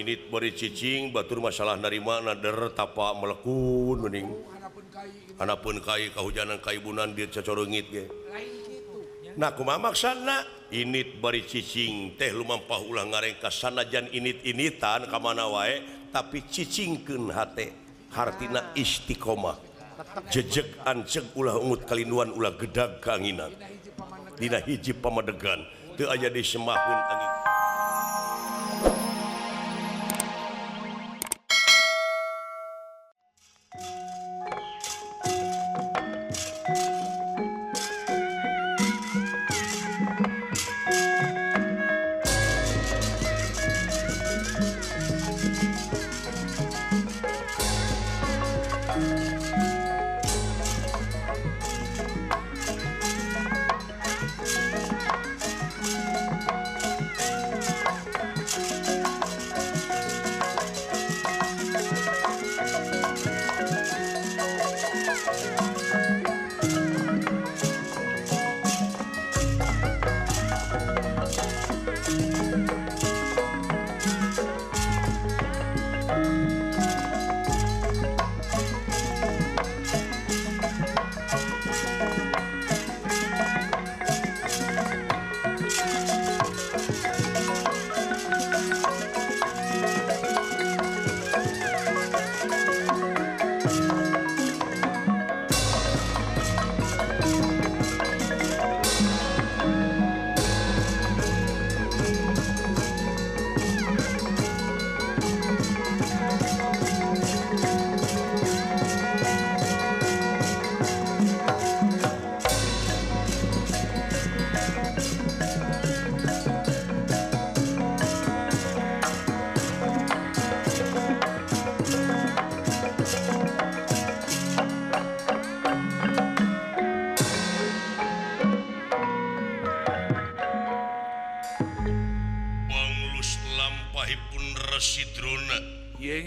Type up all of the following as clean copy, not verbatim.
Init bari cicing batur masalah narima na der tapa melekun mending. Hanapun kai kahujanan kaibunan dia cacorengit ge. Nah kumaha maksana init bari cicing teh lumampah ulah ngarengkas sanajan init-initan ka mana wae tapi cicingkeun hate hartina istiqomah. Jejeg anceg ulah ungut kalinduan ulah gedag kaanginan. Dina hiji pamadegan teu aya disemahkeun angin.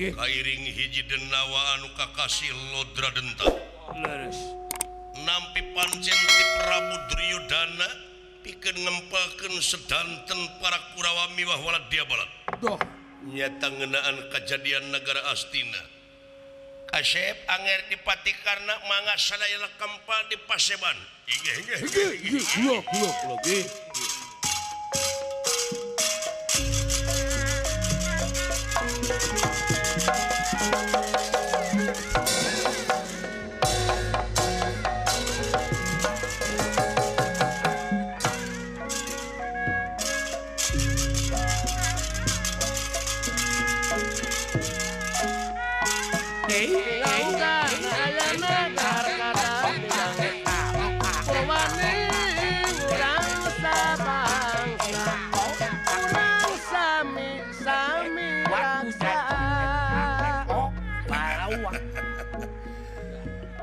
Kairing hiji denawa anu kakasih Lodra Denta. Leres. Nampi pancen ti Prabu Duryudana pikeun ngempalkeun sedanten para Kurawa miwah waladya balat. Doh. Nyata ngeunaan kajadian nagara Astina. Kasep anger dipati karna mangga sadaya kempal di paseban. Inggih inggih. Inggih inggih kula kula nggih.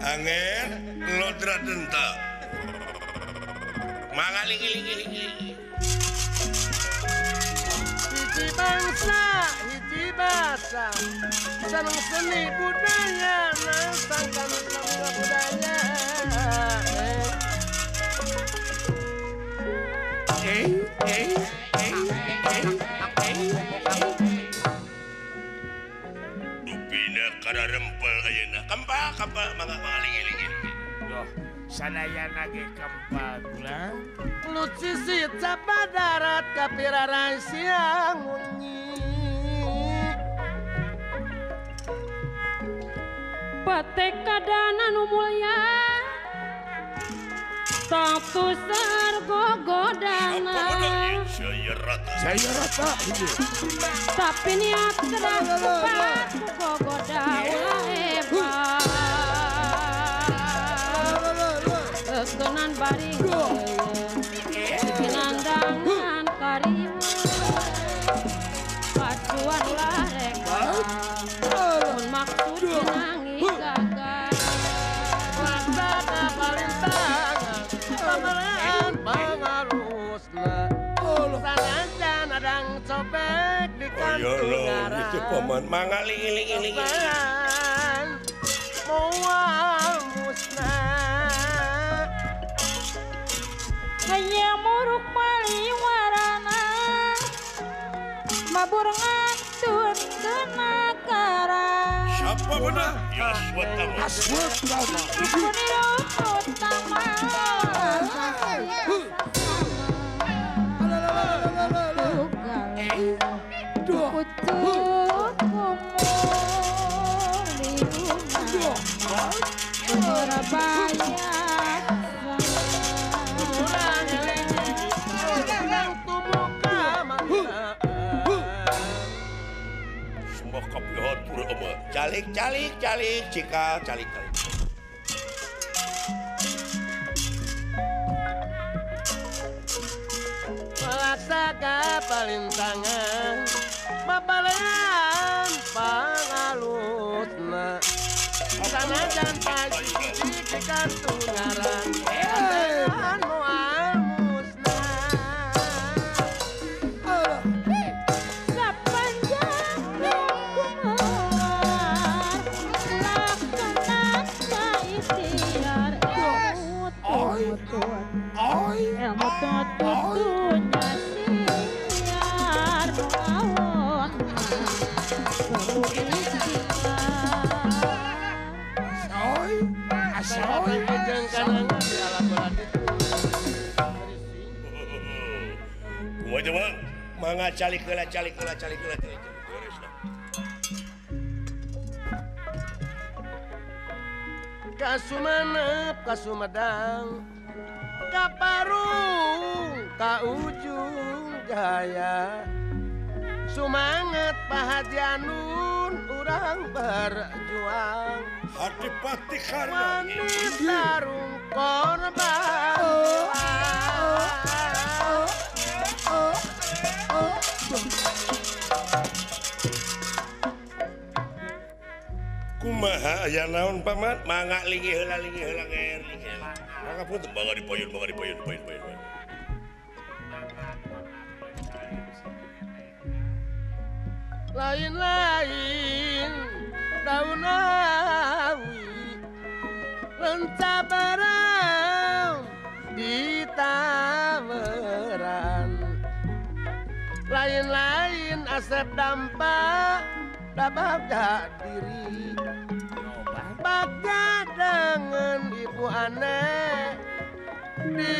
Anger Lodra Denta. Mangga lingi-lingi. Hiji bangsa, hiji bahasa, seneng seni budaya, nasangkan seni budaya. Dupina kada rempel ayeuna. Kempal kempal mangga mangga lingi-lingi. Loh, sanayana ge kempal kula. Luci capa darat kapiraran siang munyi. Patekadana nu mulya Tatu sargogodana. Jaya rata. Tapi niat terang kupat gogoda ulah hebat. Kekenan baring pinandangan karima pacuan ulah reka mun maksud nangis gagal. Laksana palintangan pameran pangarusna sanajan adang copek di kantung garang. Itu paman mangga lingi-lingi. Moal musnah. Hanya muruk maliwarana mabur ngantun Jawabanna ya Aswatama. Aswatama. Calik calik calik cikal calik calik. Malaksaka palintangan mabalean pangalusna sanajan pagi di kantungaran ehan moal musnah. Sapanjang ikhtiar ilmu tutunya siar awon perlu ikhtiar. Kumaha teh Bang? Mangga calik heula calik heula calik heula calik. Beres dah. Kasumanep Kasumedang Kaparung ka Ujung Jaya sumanget pahajanun urang berjuang Adipati Karna wani sarung korban. Kumaha aya naon paman? Mangga linggih heula linggih heula nger linggih heula. Mangga punten mangga dipayun mangga dipayun payun payun. Lain-lain daun awi renca barang di taweran lain-lain asep dampak dabagja diri bagja dengan ibu aneh di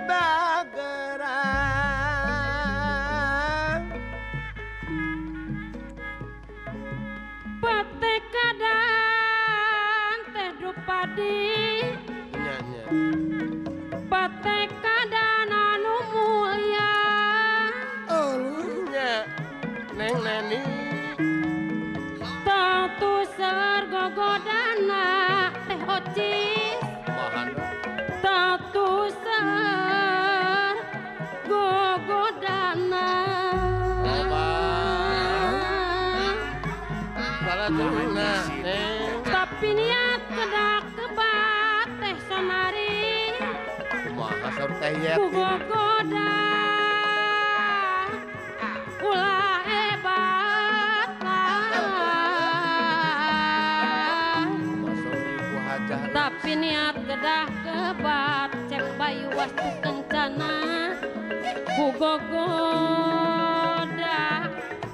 bageran. Pate kadang teh drupadi pate kadang anu mulia nya neng neni tatu sergogodana teh ocis tatu sergogodana tapi niat kedak kebat teh sonari kugogoda ulah hebat tapi niat kedah kebat cek bayu wastu kencana kugogoda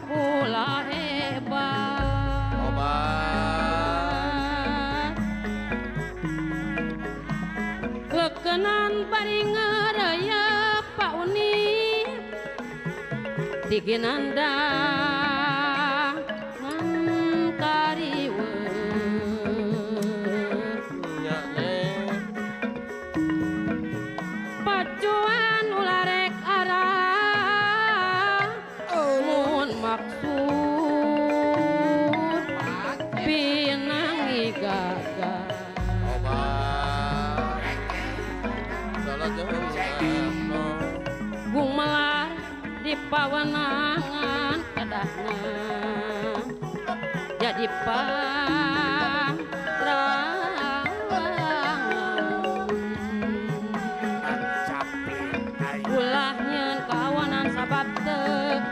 ulah hebat. Kekenan bari ngeraya Pak Uni diginanda kariwe pacuan ularek arah mun maksud pinangi gagah. Gumelar di pawenangan kedahna jadi pangrangan ulah nyeun kawanan sabab teu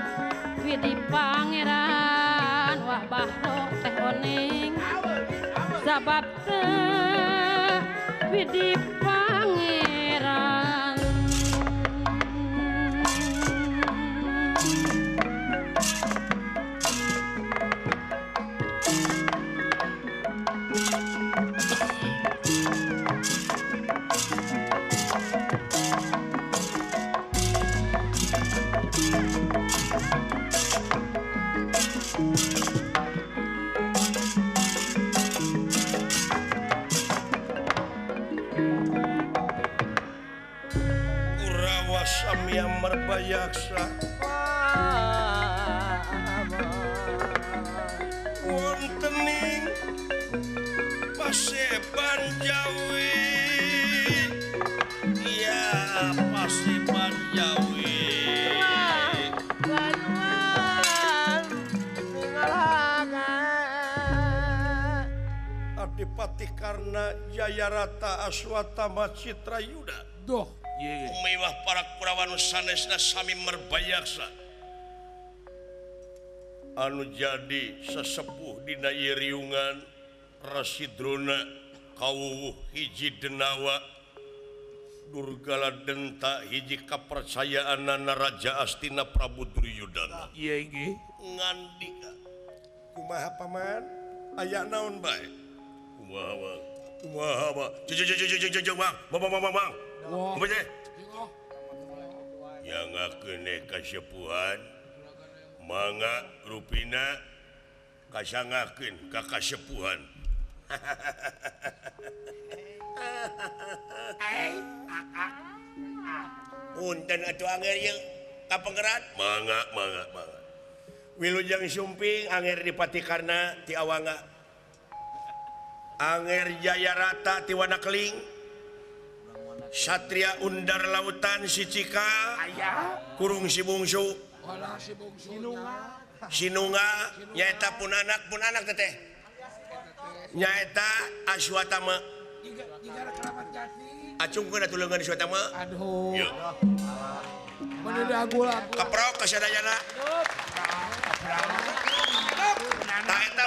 widi pangeran wah bahro teh oneng sabab teu widi pangeran. Kurawa samia merbayaksa wontening Paseban Jawi ya Paseban Jawi Adipati Karna Jayarata Aswatama Citrayuda doh mewah para Kurawa nu sanesna sami merbayaksa anu jadi sesepuh dina ieu riungan Resi Drona kawuwuh hiji denawa Durgala denta hiji kapercayaanana Raja Astina Prabu Duryudana ieu inggih ngandika kumaha paman aya naon bae kumaha bang kumaha bang jeng bang bang bang bang kumaha teh yangakeun kasepuhan mangga rupina kasangakeun ka kasepuhan punten atuh anger ieu ka Pangeran mangga mangga mangga wilujeng sumping anger Dipati Karna ti Awanga anger Jayarata ti Wanakeling Satria Undar Lautan si Cika kurung si bungsu Sinunga nyaeta pun anak teteh nyaeta Aswatama acungkeun atuh leungeun Aswatama aduh keprok ka sadayana ta eta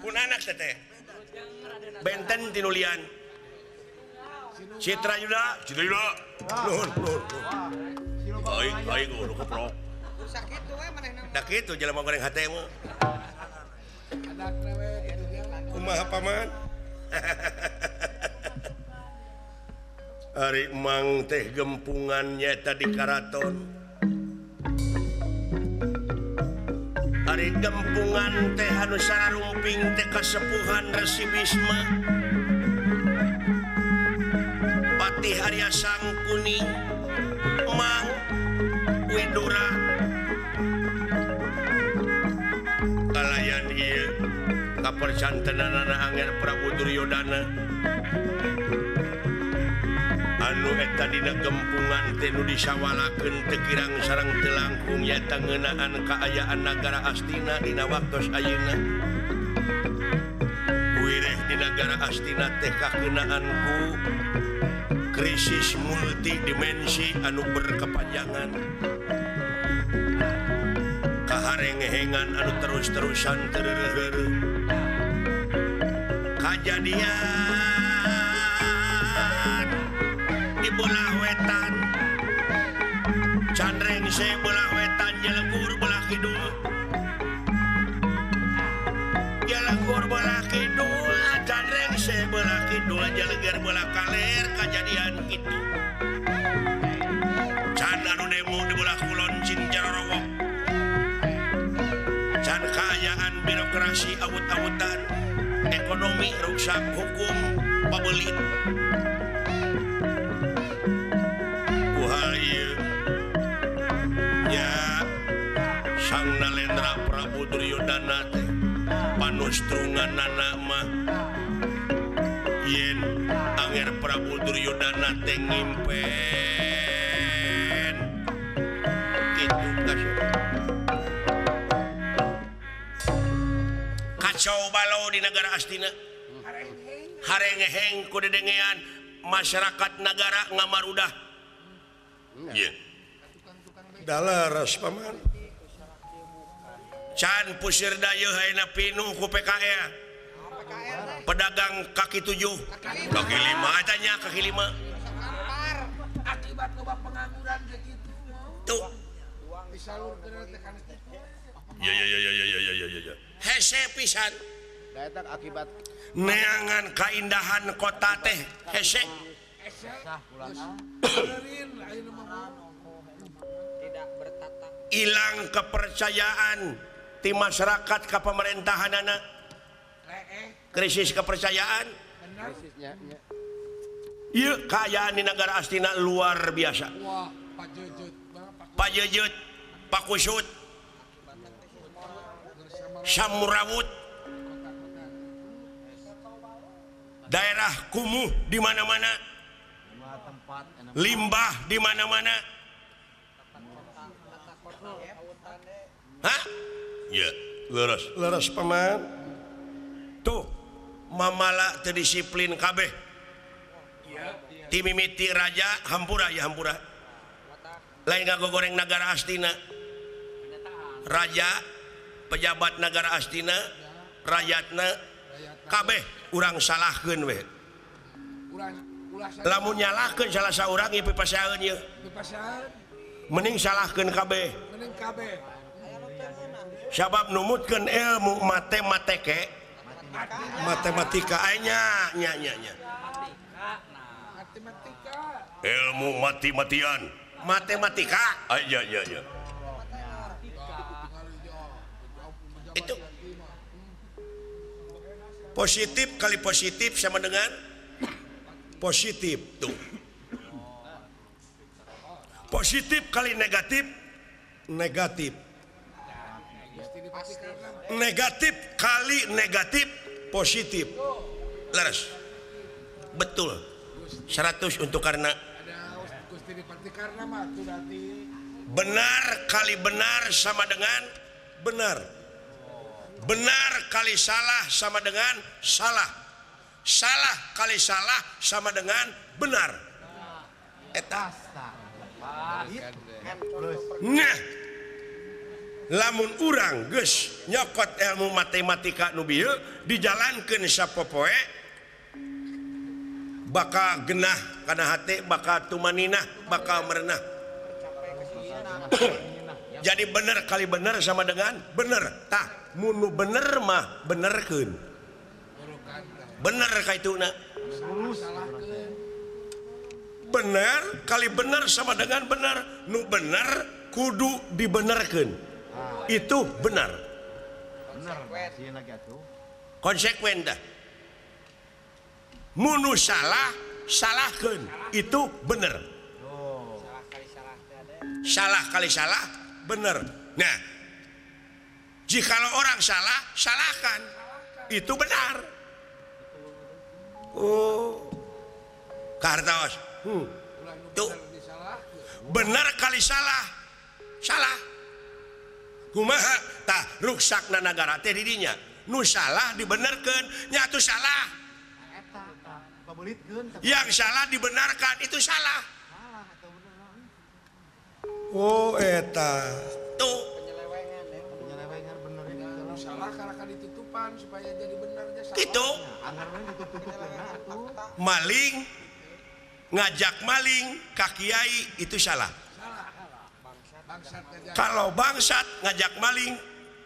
pun anak teteh benten tinulian Citrayuda Citrayuda nuhun nuhun aing aing kudu keprok sakitu we manehna da kitu jelema goreng hate mah kumaha paman ari mang teh gempungan nyaeta di karaton ari gempungan teh anu sararumping teh kasepuhan Resi Bisma Patih Arya Sangkuni Mang Widura kalayan ieu kapercantenanana Anger Prabu Duryodana anu eta dina gempungan teh nu disawalakeun teu kirang sareng teu langkung nyaeta ngeunaan kaayaan nagara Astina dina waktos ayeuna wireh di nagara Astina teh kakeunaan ku krisis multidimensi anu berkepanjangan kaharengehengan anu terus-terusan tereureureuh kajadian di belah wetan Canrengse belah wetan Jelegur belah kidul Jelegur belah kidul Canrengse belah kidul Jeleger belah kaler kajadian kitu can anu demo di belah kulon Cincarorowok can kaayaan birokrasi awut-awutan ekonomi ruksak hukum pabelit ku hal ieu nya Sang Nalendra Prabu Duryodana teh panustrunganana mah yen Anger Prabu Duryodana teh ngimpen kitu kacau balau di negara Astina harengeheng ku dedengean masyarakat nagara ngamarudah ieu dalaras paman can pusir dayeuh ayeuna pinuh ku PKL pedagang kaki 7 kaki 5 eta nya kaki 5 akibat loba pengangguran ge kitu tuh disalurkeun teh kana kitu ya ya ya ya ya ya ya ya hese pisan da eta akibat neangan kaindahan kota teh hese hilang kepercayaan di masyarakat ke pemerintahan anak krisis kepercayaan Ieu kaayaan di negara Astina luar biasa. Wah, Pajejeut, Pakusut, Samurawut, daerah kumuh di mana-mana, limbah di mana-mana. Hah? Ya, leres, leres paman. Tuh, mamala teu disiplin kabeh. Timimiti raja hampura ya hampura. Lain ngagogoreng nagara Astina. Raja, pejabat nagara Astina, rakyatna kabeh urang salahkeun we. Lamun nyalahkeun salah saurang ieu pipasaeun ieu. Mending salahkeun kabeh. Mending kabeh. Sabab numutkeun ilmu matematike, matematika nya nya nya nya. Matematika. Ilmu mati-matian, matematika. Iya iya iya. Itu positif kali positif sama dengan positif tuh. Positif kali negatif, negatif. Negatif kali negatif positif. Leres. Betul. 100 untuk karena. Benar kali benar sama dengan benar. Benar kali salah sama dengan salah. Salah kali salah sama dengan benar. Eta. Nah, lamun urang geus nyokot ilmu matematika nu bieu dijalankeun sapopoe bakal genah kana hate, bakal tumaninah, bakal merenah. Jadi bener kali bener sama dengan bener. Tah, mun nu bener mah benerkeun. Bener kaituna. Bener kali bener sama dengan bener. Nu bener kudu dibenerkeun. Itu benar. Konsekuen dah. Munu salah, salahkeun. Itu bener. Salah kali salah, bener. Nah, jikalau orang salah, salahkan. Itu benar. Oh, kartos. Tuh, benar kali salah, salah. Kumaha? Tah ruksakna nagara teh di dinya. Nu salah dibenerkeun, nya atuh salah. Yang salah dibenarkan itu salah. Oh eta tuh penyelewengan bener itu. Salah karena kan ditutupan supaya jadi benarnya salah. Itu maling ngajak maling ka kiai itu salah. Kalau bangsat ngajak maling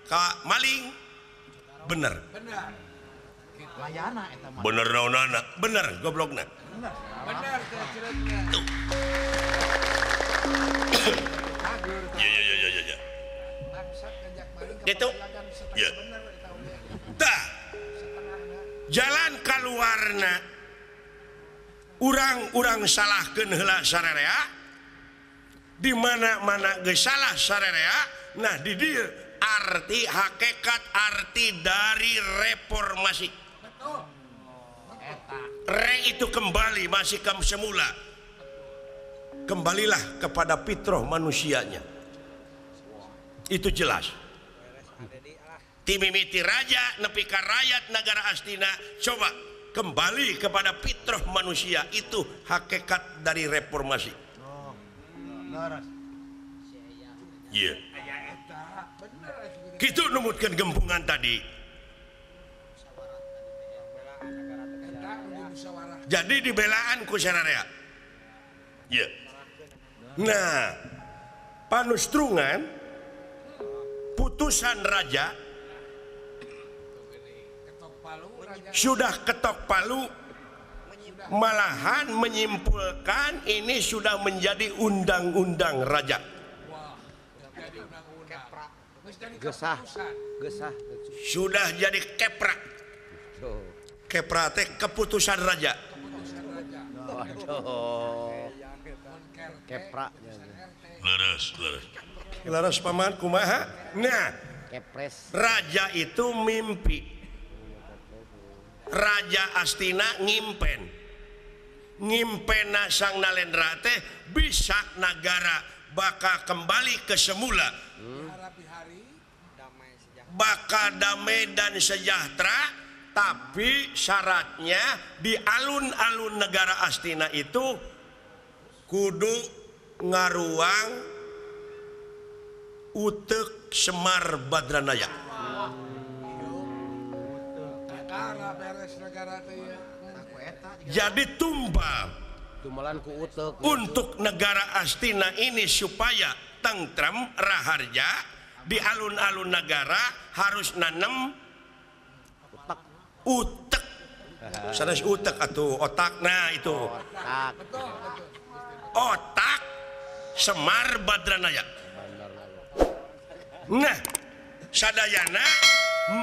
ka maling bener. Bener naonana, bener goblokna. Bener tuh. Ya ya ya ya ya. Itu. Ya. Tah. Jalan kaluarna urang-urang salahkeun heula sararea. Di mana-mana geus salah sararea, nah di dieu arti hakikat arti dari reformasi. Re itu kembali masih ke semula. Kembalilah kepada fitrah manusianya. Itu jelas. Timimiti raja nepi ka rakyat negara Astina, coba kembali kepada fitrah manusia, itu hakikat dari reformasi. Iya. Gitu numutkeun gempungan tadi. Jadi dibelaan ku sararea. Iya. Nah, panustrungan putusan raja sudah ketok palu, malahan menyimpulkan ini sudah menjadi undang-undang raja. Gesah, gesah. Sudah jadi keprak. Keprak teh keputusan raja. Waduh. Keprak. Leres, leres. Leres paman kumaha? Nah, kepres. Raja itu mimpi. Raja Astina ngimpen. Ngimpena Sang Nalendra teh bisa nagara bakal kembali ke semula. Bakal damai dan sejahtera, tapi syaratnya di alun-alun negara Astina itu kudu ngaruang utek Semar Badranaya. Jadi tumbal untuk negara Astina ini supaya tentrem raharja di alun-alun negara harus nanem utek. Sanes utek atau otak, nah itu otak, otak Semar Badranaya. Nah sadayana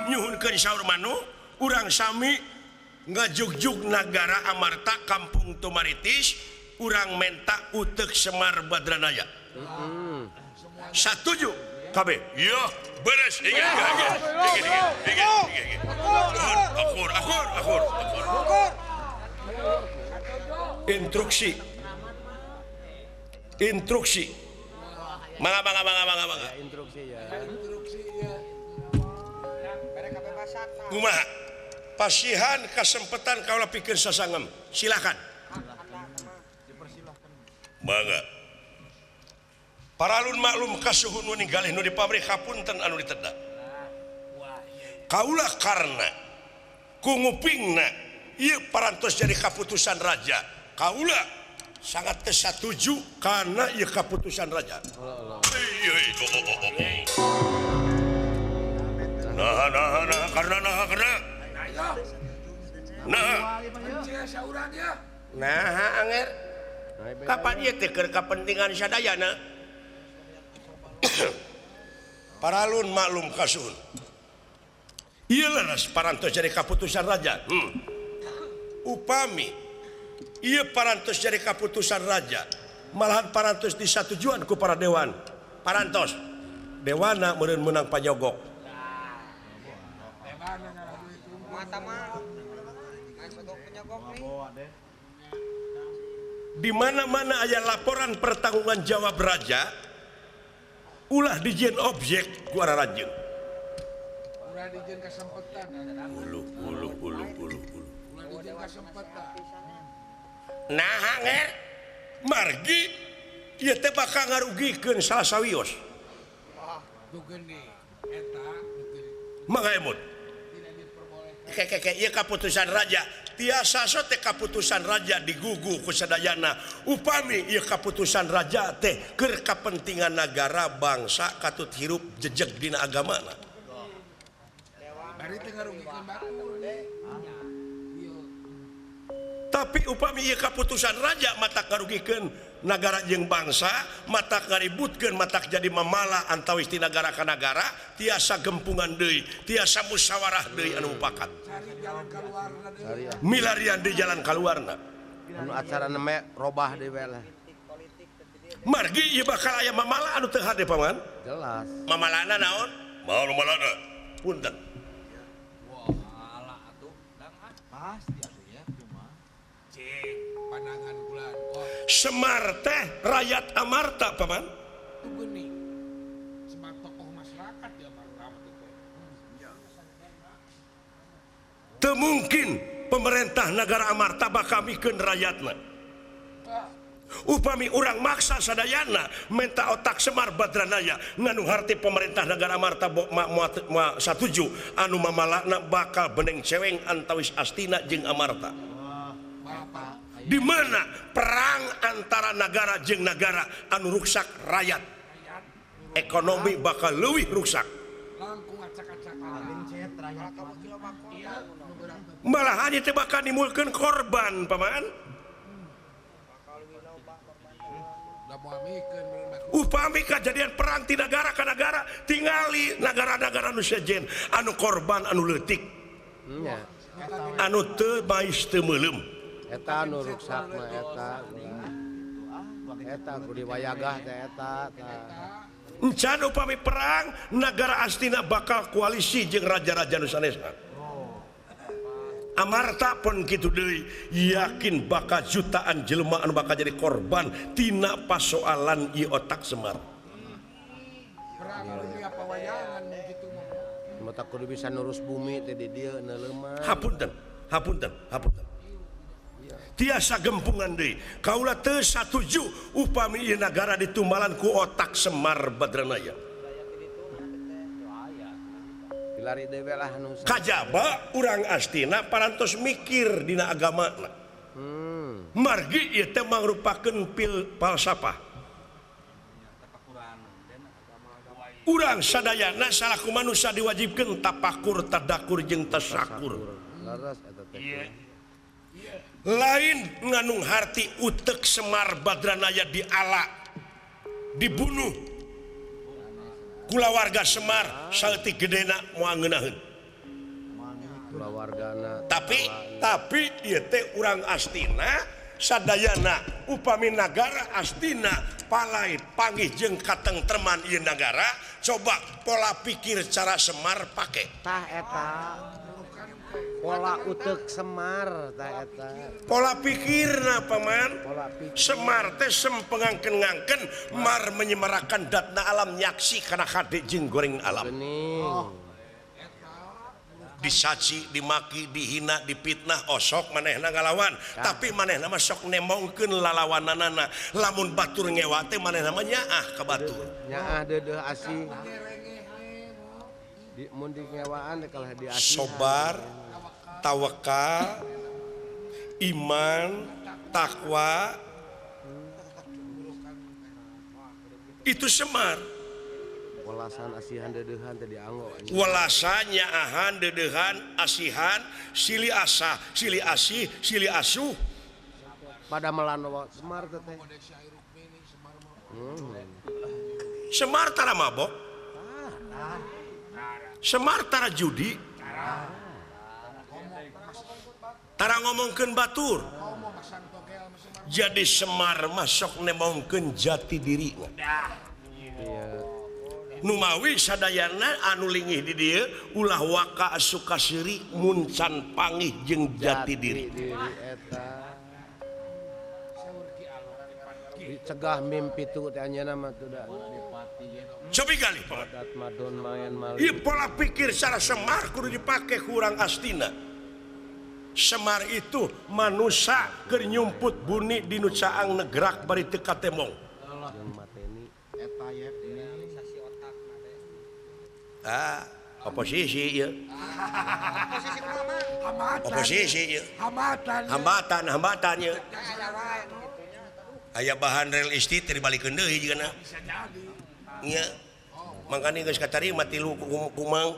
nyuhunkeun saur manu urang sami ngajugjug nagara Amarta kampung Tumaritis urang menta utek Semar Badranaya. Satuju KB. Yo, beres. Ingat, ingat, ingat, ingat, ingat. Akur, akur, akur, akur. Instruksi. Instruksi. Mangga, mangga, mangga, mangga, mangga. Instruksi ya. Instruksi ya. Kumaha? Pasihan kesempatan kaulah pikir sasangem. Silakan. Mangga. Paralun maklum kasuhun nu ninggalih nu di pabrik hapunten anu diteda. Kaulah karena ku ngupingna ieu parantos jadi kaputusan raja. Kaulah sangat teu satuju karena ieu kaputusan raja. Nah, nah, nah, karena nah, karena. Nah. Nah, anger. Kapan ieu teh keur kapentingan sadayana? Paralun maklum kasuhun. Ieu leres parantos jadi kaputusan raja. Upami ieu parantos jadi kaputusan raja, malahan parantos disatujuan ku para dewan. Parantos dewana meureun meunang panyogok. Di mana-mana aya laporan pertanggungan jawab raja, ulah dijieun objek ku ararajeun. Ulah dijieun kasempetan. Ulu ulu ulu ulu ulu. Ulah dijieun kasempetan. Nah, nger margi ieu teh bakal ngarugikeun salah sawios. Nu geuning eta nu geuning. Mangga emut. Keke ieu kaputusan raja. Tiasa so teh kaputusan raja digugu ku sadayana. Upami ieu kaputusan raja teh keur kapentingan nagara bangsa katut hirup jejeg dina agamana. Bari teh ngarugikeun batur deh. Tapi upami ieu kaputusan raja matak ngarugikeun nagara jeung bangsa, matak ngaributkeun, matak jadi mamala antawis ti nagara ka nagara, tiasa gempungan deui, tiasa musyawarah deui anu mupakat. Milarian di jalan kaluarna. Anu acara neme robah deui we lah. Margi ieu bakal aya mamala anu teu hade paman? Jelas. Mamalana naon? Mau mamalana. Punten. Wah, atuh dang ah. Pasti atuh ya kumaha. Cing, pandangan kula. Semar teh rakyat Amarta paman. Geuning. Semar tokoh masyarakat di Amarta teh. Teu mungkin pemerintah negara Amarta bakal mikeun rakyatna. Upami urang maksa sadayana menta otak Semar Badranaya nganu harti pemerintah negara Amarta ma satuju anu mamalakna bakal beneng ceweng antawis Astina jeung Amarta. Di mana perang antara negara jeung negara anu ruksak rakyat, ekonomi bakal leuwih ruksak. Malah hanya teh bakal nimulkeun korban paman. Upami kejadian perang ti nagara ka nagara tingali nagara-nagara nu sejen anu korban anu leutik, anu teu bais teu meuleum. Eta nu ruksak mah eta. Eta kudu wayagah teh eta. Encan upami perang nagara Astina bakal koalisi jeung raja-raja nu sanesna. Amarta pun kitu deui yakin bakal jutaan jelema anu bakal jadi korban tina pasoalan ieu otak Semar. Perang dunia pawayangan gitu mah. Mata kudu bisa nurus bumi teh di dieu neuleumah. Hapunten, hapunten, hapunten. Tiasa gempungan deui. Kaula teu satuju upami ieu nagara ditumbalan ku otak Semar Badranaya. Kajaba urang Astina parantos mikir dina agamana. Margi ieu teh mangrupakeun pil falsafah. Urang sadayana salaku manusia diwajibkeun tapakur, tadakur jeung tasakur. Lain nganung harti utek Semar Badranaya diala, dibunuh kulawarga Semar saeutik gedena moal ngeunaheun. Tapi ieu teh urang Astina sadayana upami nagara Astina palai panggih jeung katengtreman ieu nagara, coba pola pikir cara Semar pake. Tah eta. Pola utek Semar tah eta. Pola pikirna paman. Semar teh sempengangken-ngangken mar menyemarakan datna alam nyaksi kana kade jeung goreng alam. Disaci, dimaki, dihina, dipitnah, osok manehna ngalawan, tapi manehna mah sok nemongkeun lalawananana. Lamun batur ngewa teh manehna mah nyaah ka batur. Nyaah deudeuh asih. Di mun di ngewaan kalah di asih. Sobar, tawakal, iman, takwa, itu Semar. Welasan asihan deudeuhan teh dianggo. Welasan nyaahan deudeuhan asihan silih asah, silih asih, silih asuh. Pada melano Semar teh. Semar tara mabok. Semar tara judi. Tara ngomongkeun batur. Jadi Semar masuk nemongkeun jati diri. Numawi sadayana anu lingih di dieu ulah waka sukasiri muncan pangih jeung jati diri. Dicegah mimpi tu teh anjeunna mah teu da. Cobi kali ieu pola pikir cara Semar kudu dipake ku urang Astina. Semar itu manusa keur nyumput buni di nu caang negrak bari teu katemong. Ah, oposisi ieu. Oposisi ieu. Hambatan. Hambatan, hambatan ieu. Aya bahan real estate teh dibalikeun deui jigana. Bisa jadi. Nya. Mangkane geus katarima tilu kumang.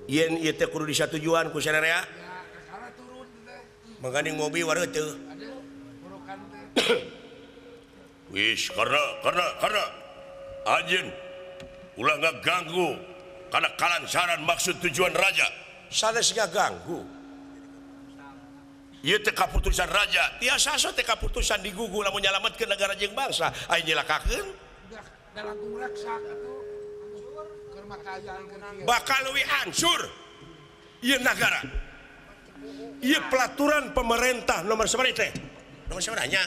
Yen ieu teh kudu disatujuan ku sararea. Mangkane ngopi wareuh teu. Wis karena anjeun ulah ngaganggu karena kalancaran maksud tujuan raja. Sanes ngaganggu. Ieu teh kaputusan raja. Tiasa so teh kaputusan digugu lamun nyalametkeun negara jeung bangsa. Aya nyelakakeun. Bakal leuwih hancur ieu nagara. Ieu pelaturan pemerintah nomor sabaraha teh? Nomor sabaraha nya?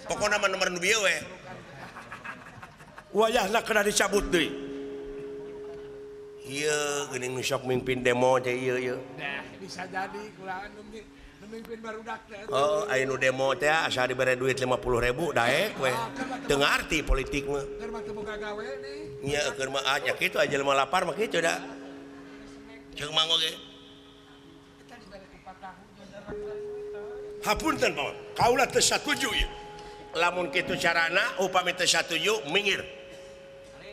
Pokona mah nomor nu bieu we. Wayahna kena dicabut deui. Ieu geuning nu sok mimpin demo teh ieu ieu. Dah bisa jadi kulangan nu mimpin barudak teh. Oh, aya nu demo teh asa dibere duit 50.000 daek we. Teu ngarti politik mah. Keur mah teu boga gawe nih. Nya keur mah nya kitu aja jelema lapar mah kitu da. Ceuk mang oge. Hapunten paman, kaula teu satuju ieu. Lamun kitu carana upami teu satuju minggir.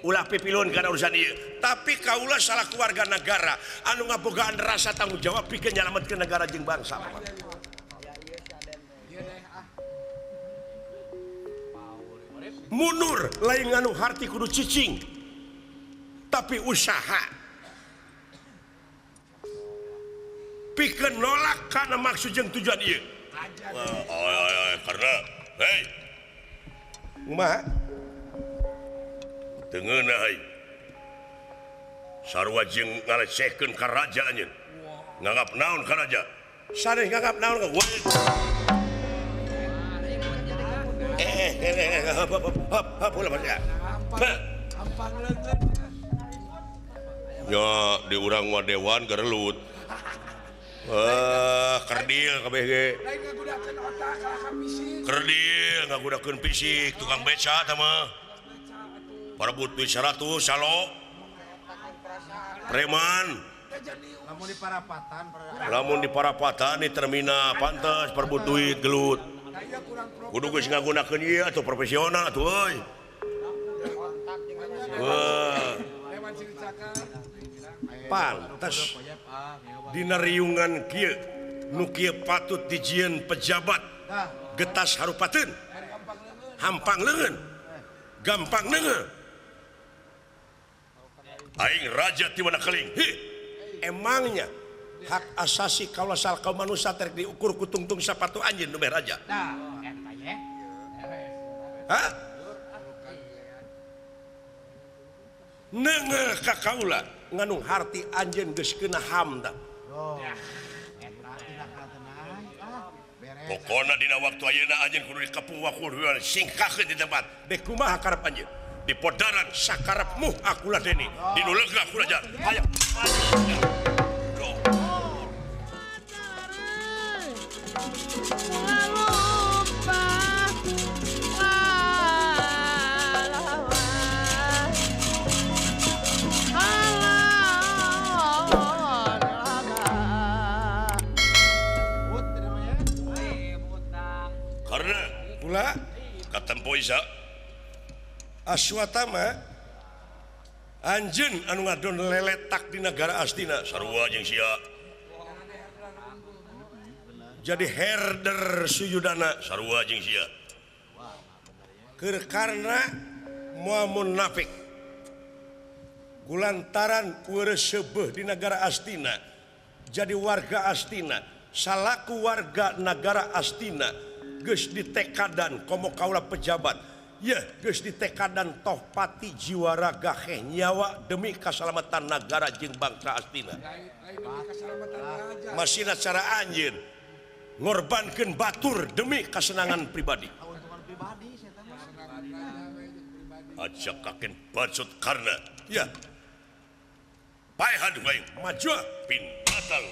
Ulah pipilun kana urusan ieu. Tapi kaula salah keluarga negara anu ngabogaan rasa tanggung jawab pikeun nyalametkeun negara jeung bangsa. Mundur lain anu harti kudu cicing. Tapi usaha. Pikeun nolak kana maksud jeung tujuan ieu. Karena hei. Kumaha? Teu ngeunah euy. Sarua jeung ngalecehkeun ka raja anjeun. Nganggap naon ka raja? Sanes nganggap naon ka ya di urang mah dewan gerelut. Kerdil kabeh ge. Kerdil ngagunakeun fisik tukang beca tah mah. Parebut duit 100 salo. Preman. Lamun di parapatan, lamun di parapatan di terminal pantes parebut duit gelut. Kudu geus ngagunakeun ieu atuh profesional atuh euy. Wah. Pantes dina riungan kieu nu kieu patut dijieun pejabat getas harupateun. Hampang leungeun. Gampang leungeun. Aing raja ti mana keling. Hi. Emangnya hak asasi kaula sal kaum manusia terek diukur ku tungtung sapatu anjeun nu raja. Hah? Neungeuh ka kaula nganung harti anjeun geus kena HAM tah. Pokona dina waktu ayeuna anjeun kudu dikepung wakur singkahkeun di tempat. Dek kumaha karep anjeun? Di podaran sakarepmu aku ladeni, di nu lega aku raja. Hayang. Karena pula katempo isa Aswatama anjeun anu ngadon leletak di negara Astina sarua jeung sia. Jadi herder Suyudana sarua jeung sia. Keur karena moal munafik. Kulantaran kueureuh seubeuh di negara Astina jadi warga Astina salaku warga negara Astina geus ditekadan komo kaula pejabat. Ya, geus ditekadan toh pati jiwa raga heh nyawa demi kasalamatan negara jeung bangsa Astina. Masina cara anjeun ngorbankeun batur demi kasenangan pribadi. Aja kaken bacut karena ya. Paehan wae maju pindatang.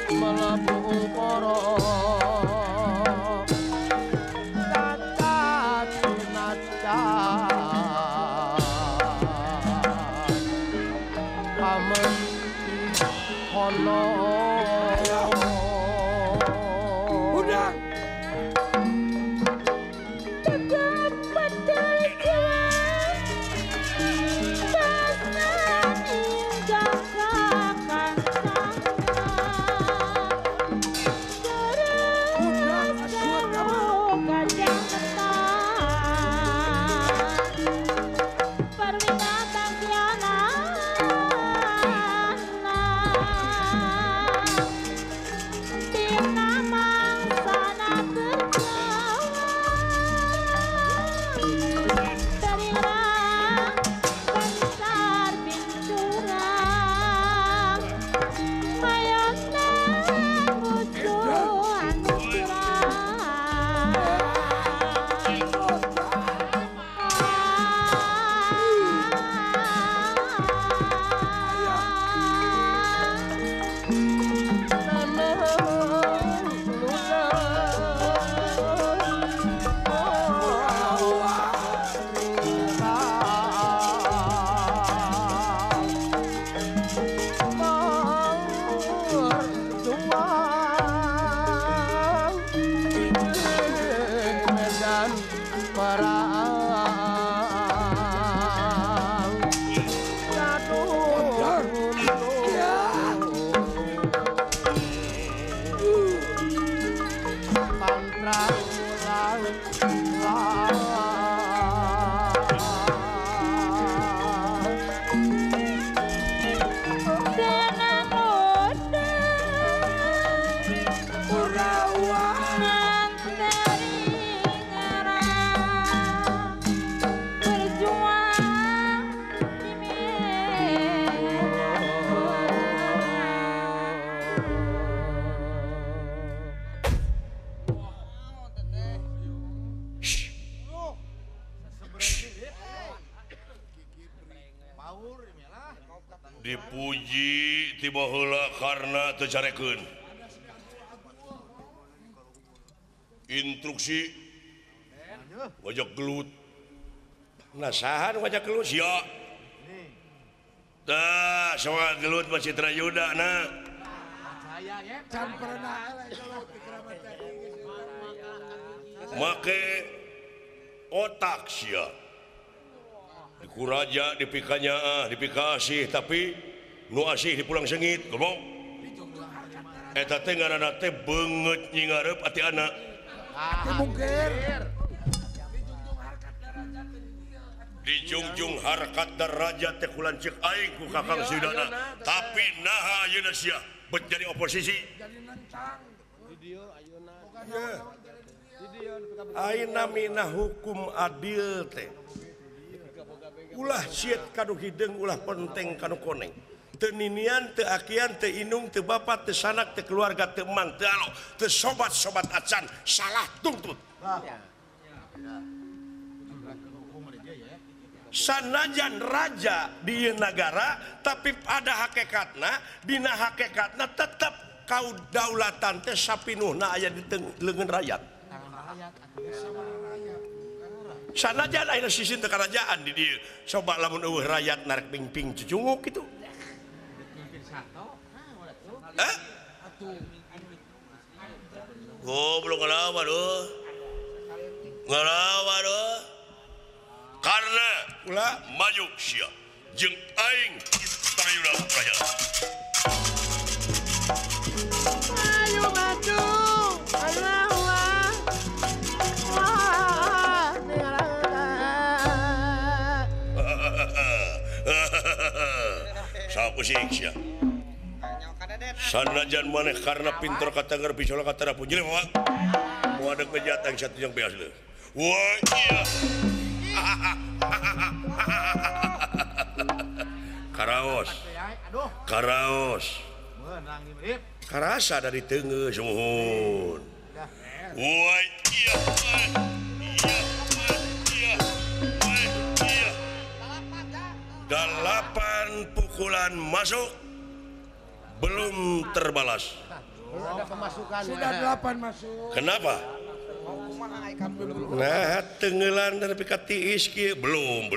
Melebu ukara tata tinaca pamenti kono udang tetep betul jiwa Dipuji tiba heula karena teu carekeun. Instruksi wajah gelut. Nah saha nu wajah gelut sia? Tah soal gelut mah Citra Yuda na. Can pernah gelut di Keramat Jati. Make otak sia. Dikuraja dipikanya dipikasih tapi nu asih dipulang sengit goblok eta teh ngaranna teh beungeut nyingareup ati anak dijungjung harkat darajat teh kulanceuk aing ku Kakang Sudana tapi naha ayeuna sia bet jadi oposisi ayeuna mina hukum adil teh ulah siet kanu hideung ulah penteng kanu koneng teu ninian teu akian teu inung teu bapak teu sanak teu keluarga teu emang teu alo teu sobat-sobat acan salah tuntut sanajan raja di ieu nagara tapi ada hakikatna dina hakikatna tetep kaudaulatan teh sapinuhna aya di leungeun rakyat. Sanajan ayeuna sisi teu karajaan di dieu coba lamun eueuh rakyat narek pingping cucunguk kitu. Hah? Goblok ngelawan eueuh. Ngelawan eueuh. Karena ulah maju sia jeung aing Citra Yuda rakyat. Ayo maju. Allah. Sakusik sia. Sanajan maneh karena pinter katanggar pisola katara puji mah. Mau ada kejahatan satu yang biasa. Wah iya. Karaos. Karaos. Karasa dari tengah sumuhun. Wah iya. 8 pukulan masuk belum terbalas. Ada pemasukan. Sudah 8 masuk. Kenapa? Nah, tenggelan dan ka tiis kieu belum.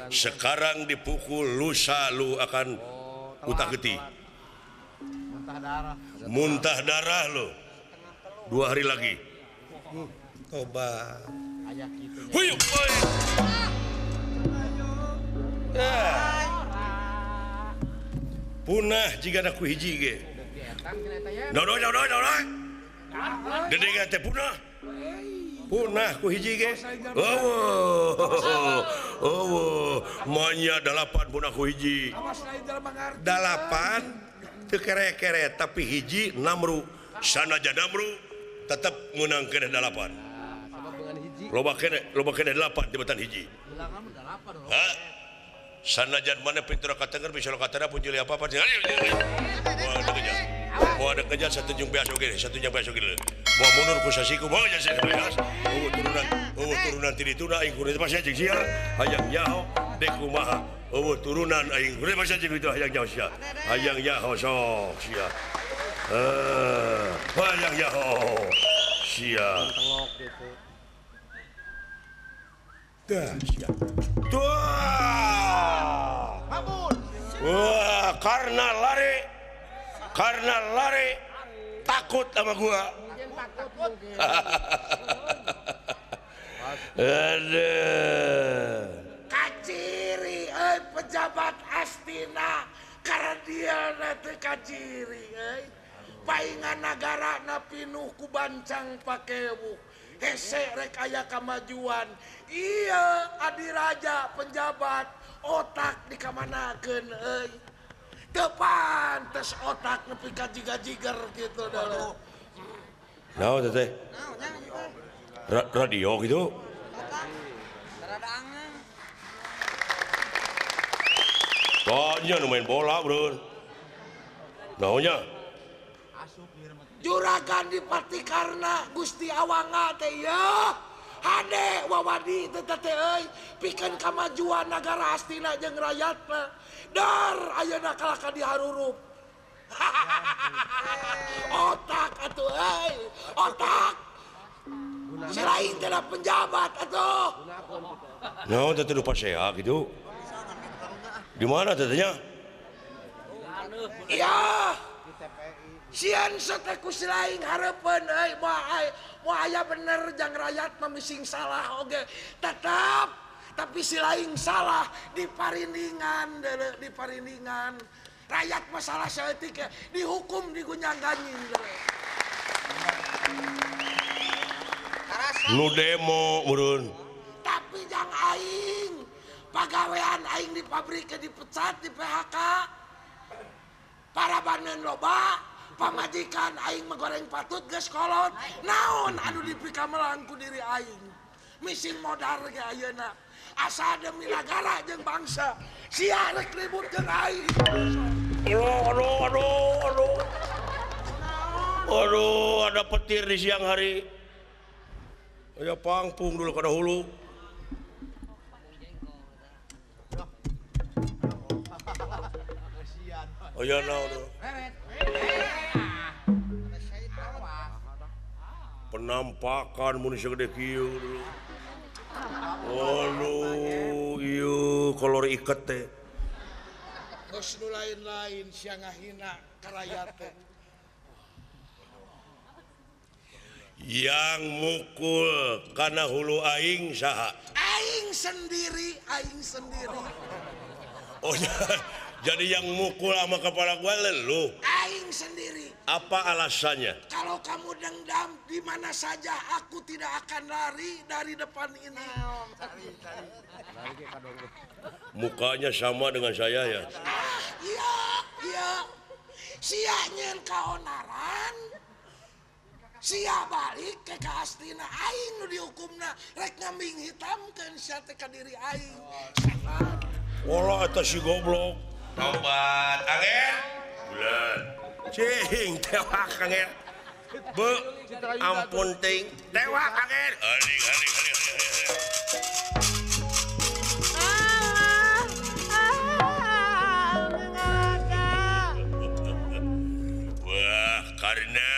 Sekarang dipukul lusa lu akan utah getih. Muntah darah lu. 2 hari lagi. Tobat. Huyuk. Punah jika ada ku hiji ge. Dodo. Dede teh punah. Punah ku hiji ge. Oh, manya 8 punah ku hiji. 8 teu kere-kere tapi hiji namru. Sanajan namru tetep meunang keneh 8. Loba keneh 8 tibatan hiji. Hah? Sanajan mana pintu katenger bisa katana pun jeli apa-apa. Mau ada kejar satu jung biasa oge, satu jung biasa oge. Mau mundur ku sasiku, mau jasa biasa. Eueuh turunan ti dituna aing kudu pasea jeung sia. Hayang nyaho dek kumaha. Eueuh turunan aing kudu pasea jeung itu hayang nyaho sia. Hayang nyaho sok sia. Hayang nyaho sia. Dah sia. Tuh. Wah, karena lari takut sama gua. Aduh. Kaciri pejabat Astina karena dia teu kaciri euy. Paingan nagara na pinuh ku bancang pakewuh. Hese rek aya kamajuan. Iya adiraja penjabat otak dikamanakeun euy. Teu pantes otak nepi ka jiga-jiger gitu dulu. Naon teh? Radio gitu. Tanya nu main bola, bro. Naonnya? Juragan Dipati Karna Gusti Awanga teh ieu. Hade wawadi teh teh euy, pikeun kamajuan nagara Astina jeung rakyatna. Dar ayeuna kalah ka diharurup. Otak atuh euy, otak. Selain teh penjabat atuh. Naon teh teu pasea kitu? Di mana tetehnya? Iya. Sieun teh ku silaing hareupeun euy, moal aya bener jang rakyat mah mising salah oge. Tetep tapi silaing salah di parindingan deuleu, di parindingan. Rakyat mah salah saeutik dihukum digunyang-ganjing deuleu. Nu demo meureun. Tapi jang aing pagawean aing di pabrik dipecat di PHK. Para banen loba, pamajikan aing megoreng patut geus kolot. Naon anu dipikamelang ku diri aing. Mising modar ge ayeuna. Asa demi nagara jeung bangsa. Sia rek ribut jeung aing. Aduh. Aduh, ada petir di siang hari. Aya pangpung dulu kada hulu. Aya naon. Penampakan mun segede kieu dulu. Aduh, ieu kolor iket teh. Geus nu lain-lain sia ngahina ka rakyat teh. Yang mukul kana hulu aing saha? Aing sendiri, aing sendiri. Oh, jadi yang mukul sama kepala gua lu? Aing sendiri. Apa alasannya? Kalau kamu dendam di mana saja aku tidak akan lari dari depan ini. Mukanya sama dengan saya ya? Ah, iya, iya. Sia nyeun kaonaran. Sia balik ke Astina aing nu dihukumna rek ngambing hitamkeun sia teh ka diri aing. Walah eta si goblok. Tobat angin. Bulan. Cing tewak angin. Be ampun ting tewak angin. Aling aling aling. Karna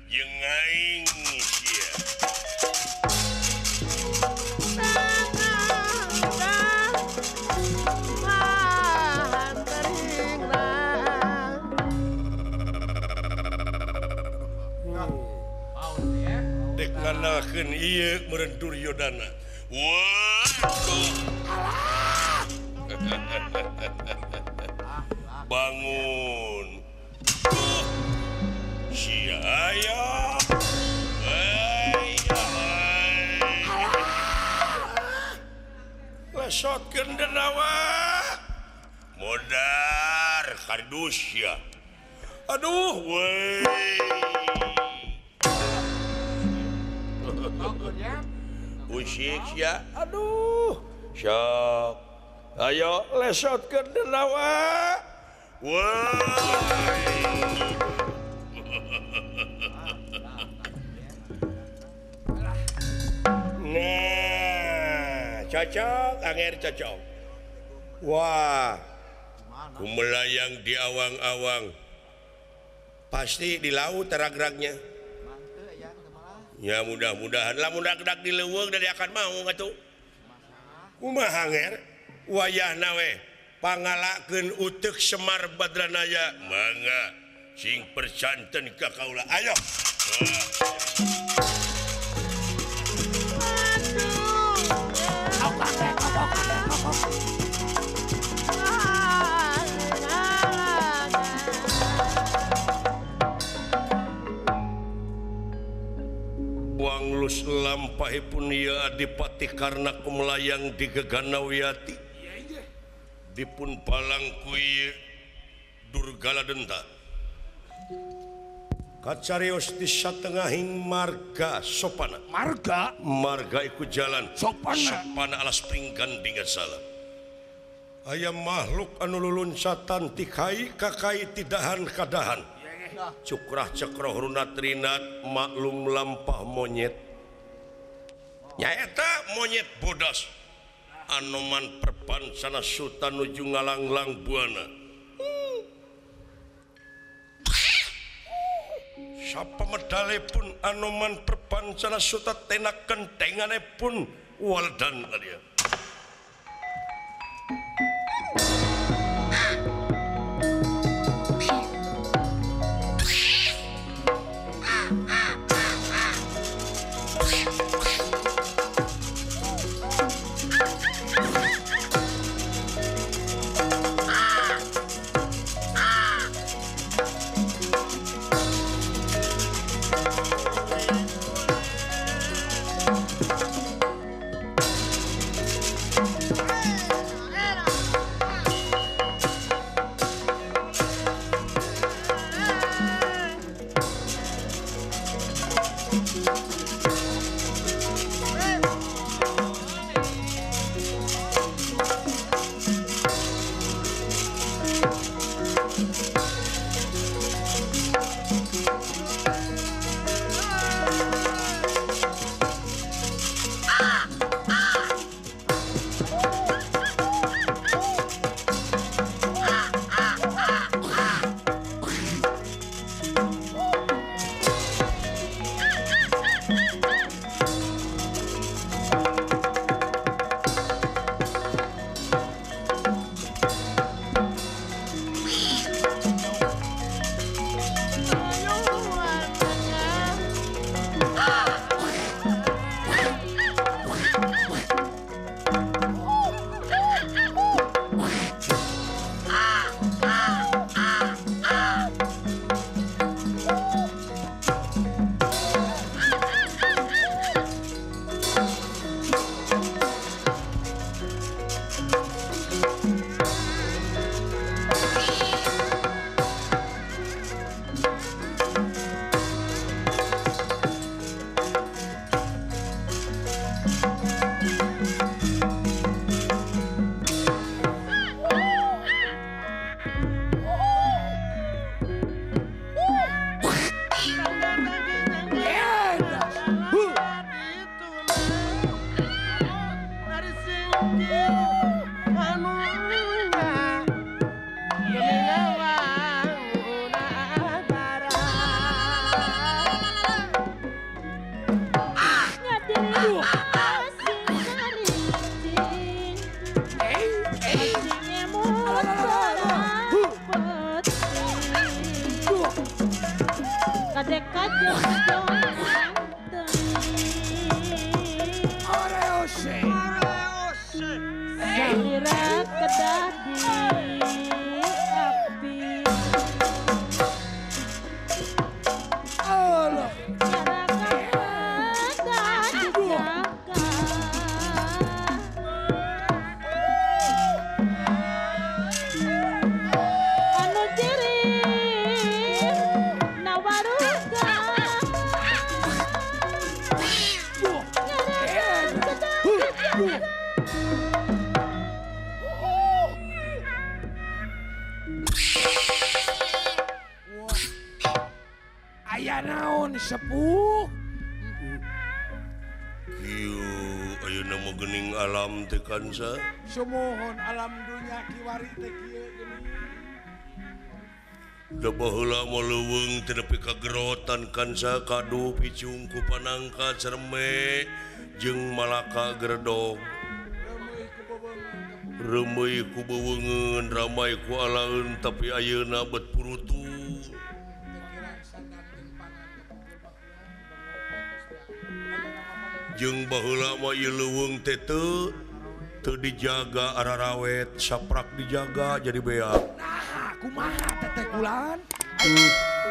jeung aing sia. Dek ngandalkeun ieu meureun Duryodana. Waduh. Bangun. Sia aya. Lesotkeun denawa. Modar kardus ya. Aduh weh. Usik ya. Aduh. Sok. Ayo lesotkeun denawa. Wah. Nah, cocok, anger cocok. Wah, kumelayang di awang-awang. Pasti di laut teragragnya. Ya mudah-mudahan lah mudah gedak di leuweung dari akan mau atuh. Kumaha anger? Wayahna we pangalakeun uteuk Semar Badranaya. Mangga sing persanten ka kaula. Ayo. Buang lus lampahipun ieu Adipati Karna kumelayang di Geganawiati. Dipun palang ku ieu Durgala Denta. Kacarios di satengahing marga sopana. Marga? Marga iku jalan. Sopana. Sopana alas pringgan dingasala. Aya makhluk anu luluncatan ti kai ka kai tidahan kadahan. Cukrah cekroh runat rinat maklum lampah monyet. Nyaeta monyet bodas. Anoman perpansana suta nuju ngalanglang buana. Sapa medale pun Anoman perpansana suta tenak kentengane pun waldan dia. Oreose. Oreose. Salira kedah di api. Allah. Aya naon sepuh? Kieu ayeuna mah geuning alam teh kansa. Sumuhun alam dunya kiwari teh kieu geuning. Da baheula mah leuweung teh nepi ka gerotan kansa kadu picung ku panangka cerme jeung malaka geredog. Reumeuy ku beweungeun ramai ku alaeun tapi ayeuna bet purutu. Jeung baheula mah ieu leuweung teh teu dijaga ararawet saprak dijaga jadi beak. Nah, kumaha teteh kulan?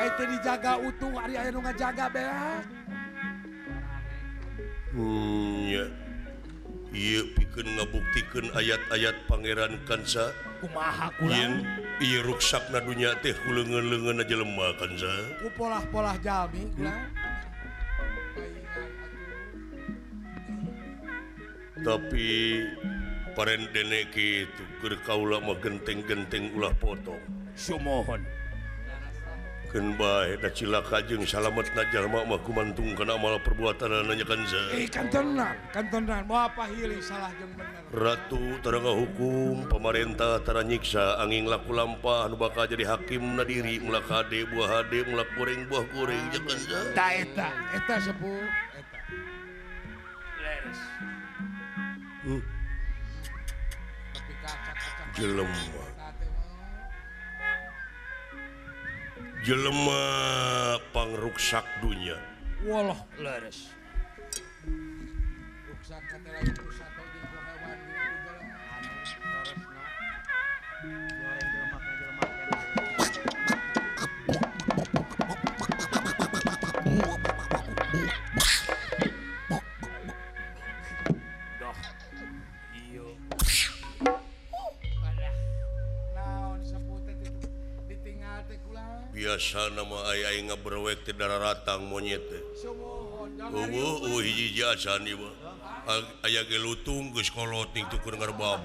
Ai teu dijaga utuh ari aya nu ngajaga beak. Nya. Ieu pikeun ngabuktikeun ayat-ayat Pangeran Kansa. Kumaha kulan? Ieu ruksakna dunya teh ku leungeun-leungeunna jelema Kansa. Ku polah-polah jalmi kulan. Tapi paren dene kitu keur kaula mah genteng-genteng ulah potong. Sumohon. Keun bae da cilaka jeung salametna jalma mah kumantung kana amal perbuatanana nya Kansa. Kan tenan moal pahili salah jeung bener. Ratu tara ngahukum, pamarentah tara nyiksa, angin laku lampah nu bakal jadi hakim na diri ulah kade buah hade ulah goreng buah goreng nya Kansa. Ta eta, eta sepuh, eta. Leres. Jelema jelema pangruksak dunya. Walah leres. Ruksak kate lain ku sato jeung ku hewan jeung ku jelema. Biasa nama ai ngaberwek teh dararatang monyet teh. Eueuh hiji acan ieu mah. Aya ge lutung geus kolot ning tukur ngarbab.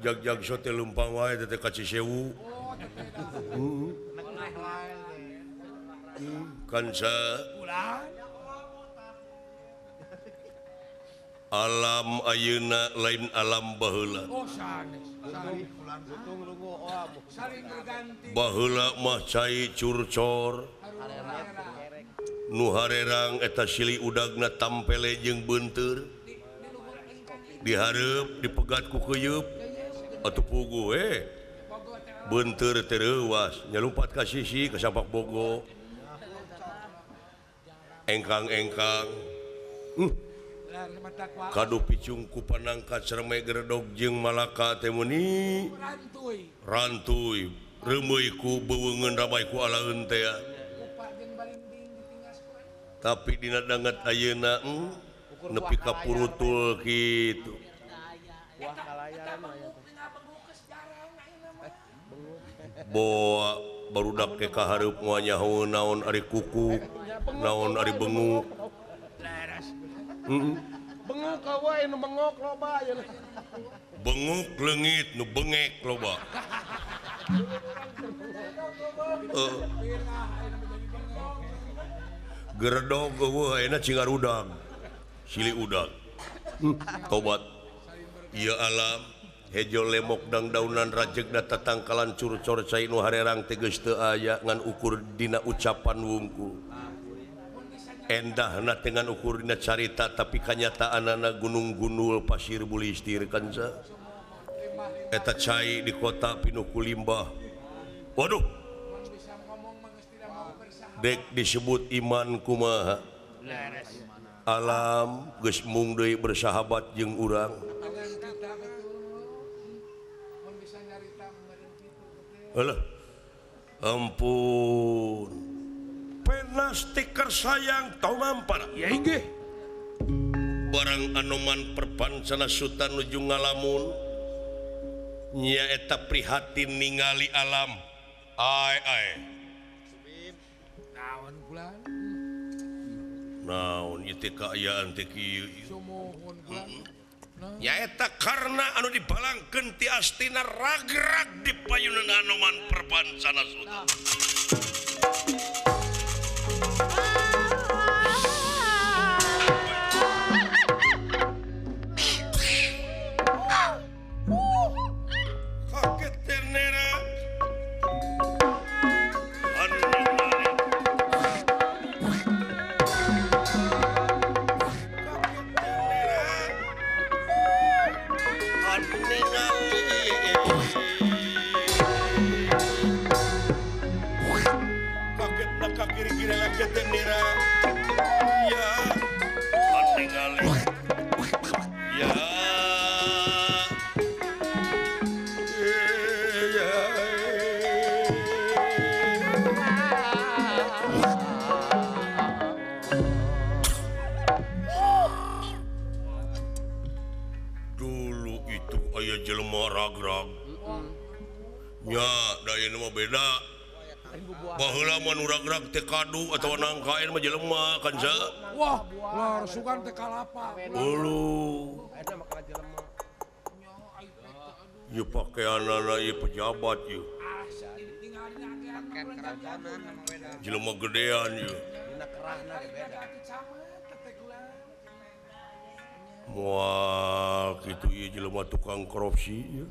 Jag-jag sote leumpang wae teh ka Cisewu. Kansa alam ayeuna lain alam baheula. Baheula mah cai curcor nu harerang eta silih udagna tampele jeung beunteur dihareup dipegat ku keuyeup atuh puguh we beunteur teh reuwas nyalumpat ka sisi ka sampak bogo engkang-engkang. Kadu picung ku panangka cerme geredog jeung malaka teh meuni rantuy reumeuy ku beweungeun ramai ku alaeun teh. Tapi dina danget ayeuna nepi ka purutul kitu. Boa barudak ke kahareup moal nyaho naon ari kukuk naon ari benguk. Bengok wae nu bengok loba ayeuna. Bengok leungit nu bengek loba. Geredog eueuh ayeuna cingarudang. Silih udang. Tobat. Ieu alam hejo lemok dangdaunan rajegna tatangkalan curcor cai nu harerang teh geus teu aya ngan ukur dina ucapan wungkul. Endahna dengan ukurna carita tapi kanyataanana gunung-gunul pasir bulistir kansa. Eta cai di kota pinuh ku limbah. Waduh. Dek disebut iman kumaha. Alam geus mung deui bersahabat jeung urang. Alah. Ampun. Pena stiker sayang tau mampar. Ya inggih. Barang Anoman Perbancana Suta nuju ngalamun nyaeta prihatin ningali alam. Ai ai. Naon kula? Naon ieu teh kaayaan teh kieu. Sumuhun kula. Nyaeta karena anu dibalangkeun ti astina ragrag di payunan Anoman Perbancana Suta. Kaget ternera. Dulu itu aya jelema ragrag. Nya da ieu mah beda. Baheula mah nu ragrag teh kadu atawa nangkaen mah jelema kan sa. Wah, lor sugan teh kalapa. Uluh. Ieu pakeanana ieu pejabat ieu. Jelema gedean ieu. Moal kitu ieu jelema tukang korupsi ieu.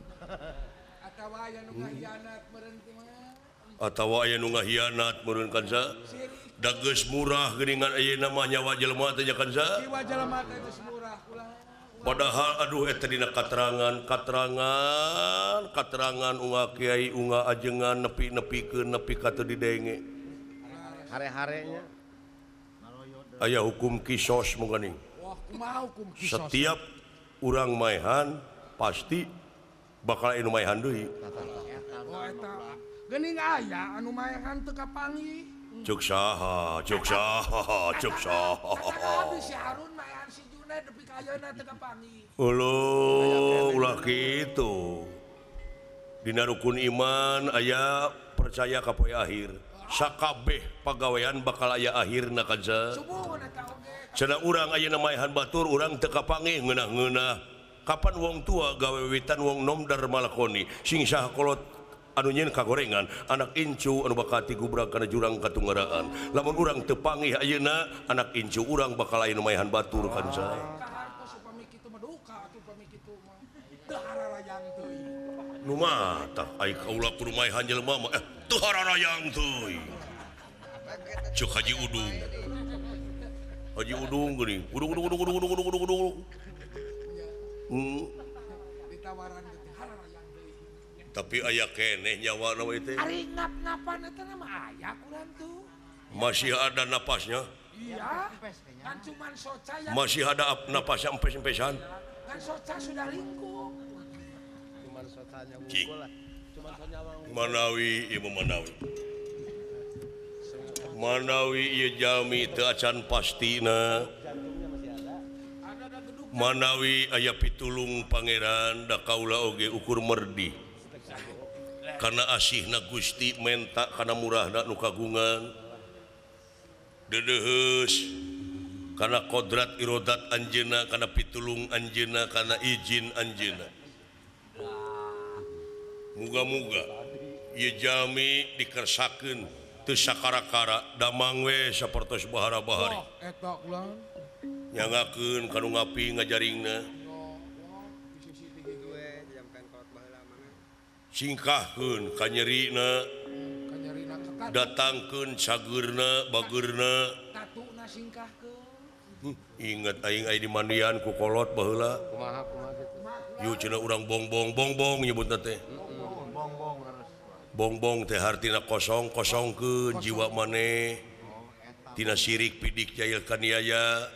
Atawa aya nu ngahianat meureun kumaha? Atawa aya nu ngahianat meureun kan sa? Da geus murah geuningan ayeuna mah nyawa jelema teh nya kan sa? Jiwa jelema teh geus murah ulah. Padahal aduh eta dina katerangan katerangan katerangan unga kiai unga ajengan nepi-nepikeun nepi ka teu didenge. Hare-harenya aya hukum kisos mungkin. Wah, kumaha hukum kisos? Setiap urang maehan pasti bakal anu maehan deui. Oh eta. Geuning aya anu maehan teu kapanggih. Ceuk saha, ceuk saha, ceuk saha. Abdi si Harun maehan si Junaid nepi ka ayeuna teu kapanggih. Uluh, ulah kitu. Dina rukun iman aya percaya ka poe akhir. Sakabeh pagawean bakal aya akhirna kan sa. Cenah urang ayeuna maehan batur urang teu kapanggih ngeunah-ngeunah. Kapan wong tua gawe wiwitan wong nom darma lakoni sing saha kolot anu nyeun kagorengan anak incu anu bakal tigubrag kana jurang katunggaraan. Lamun urang teu panggih ayeuna anak incu urang bakal aya nu maehan batur kan sa. Nu mah tah ai kaula kudu maehan jelema mah teu hararayang teuing. Ceuk Haji Udung. Haji Udung geuning. Udung udung udung udung udung udung udung. Ditawaran teh hararayang teuing. Tapi aya keneh nyawa na we teh. Ari ngap-ngapan eta mah aya kurang tuh. Masih ada napasnya? Iya. Kan cuman soca yang masih ada napasnya empes-empesan. Kan soca sudah lingkup. Cuman socanya wungkul lah. Cuman soca wungkul. Manawi ieu manawi. Manawi ieu jalmi teu acan pastina. Manawi aya pitulung pangeran da kaula oge ukur merdi. Karena asihna Gusti menta kana murahna nu kagungan. Deudeuheus kana kodrat irodat anjeunna, kana pitulung anjeunna, kana izin anjeunna. Muga-muga ieu jalmi dikersakeun teu sakara-kara damang we sapertos bahara-bahari. Eta ulah. Nyangakeun ka nu ngapi ngajaringna. Singkahkeun ka nyerina. Datangkeun cageurna bageurna. Tatuna singkahkeun. Ingat aing aya di mandian ku kolot baheula. Kumaha kumaha kitu. Yuk cenah urang bongbong bongbong nyebutna teh. Bongbong teh hartina kosong kosongkeun jiwa maneh. Tina sirik pidik jail kaniaya.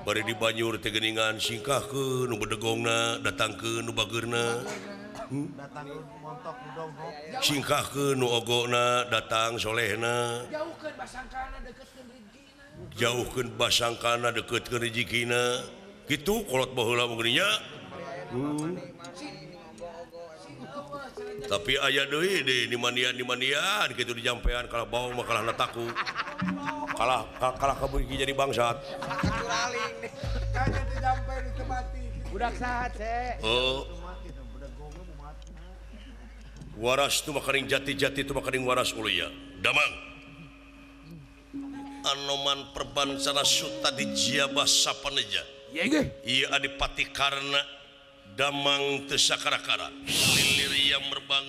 Bari dibanyur teh geuningan singkahkeun nu bedegongna datangkeun nu bageurna. Singkahkeun nu ogona datang solehna. Jauhkeun basangkana deketkeun rezekina. Jauhkeun basangkana deketkeun rezekina. Gitu kolot baheula mah geuning nya. Tapi aya deui deui di mandian kitu dijampean kalah bau mah kalah taku. Kalah kalah kabeuki jadi bangsat. Budak saha, Ce? Oh. Waras tu makaning jati-jati tu makaning waras ulia. Damang. Anoman perbansana suta di jiabah sapaneja. Ieu Adipati Karna damang teu sakara-kara lilir yang merbang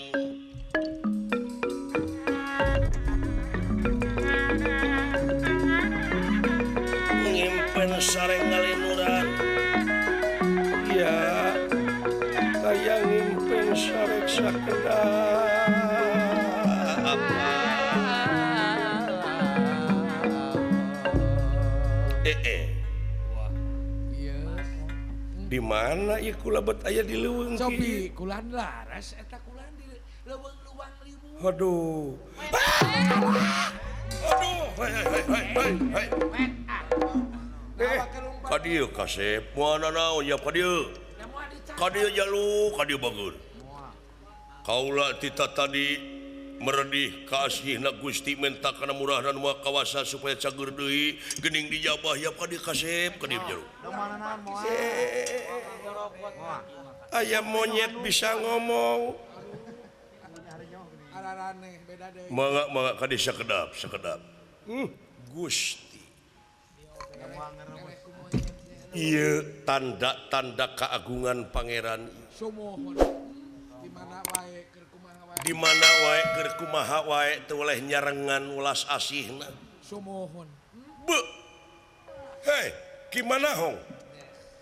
ngimpen sareng ngalimuran ya kaya ngimpen sareng sakedap apa di mana ieu kula bet aya di leuweung cobi kulan laras eta kulan di leuweung luang limu. Aduh. Aduh, hei hei hei hei hei. Ka dieu kasep moal nanaon ya ka dieu. Ka dieu jalu, ka dieu bageun. Kaula tita tadi meredih ka asihna Gusti menta kana murahna nu kawasa supaya cager deui geuning dijabah ya ka dieu kasep ka dieu jalu. Aya monyet bisa ngomong. Mangga mangga ka dieu sakedap sakedap. Gusti. Ieu tanda-tanda keagungan pangeran. Di mana wae keur kumaha wae teu oleh nyarengan ulas asihna. Sumuhun. Be. Hei, gimana hong?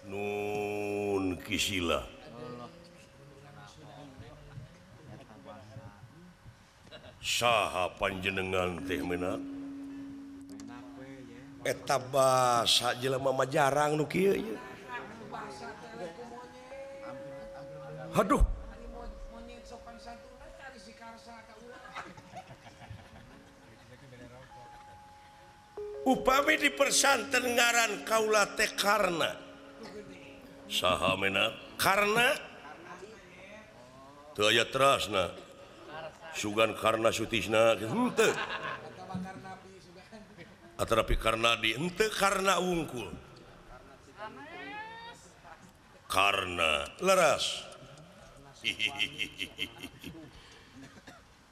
Nun kisila. Saha panjenengan teh menak? Eta basa jelema mah jarang nu kieu ieu. Aduh. Upami dipersanten ngaran kaula teh Karna. Saha menak? Karna teu aya terasna. Sugan Karna Sutisna henteu. Atarapi Karnadi henteu Karna wungkul. Karna leras.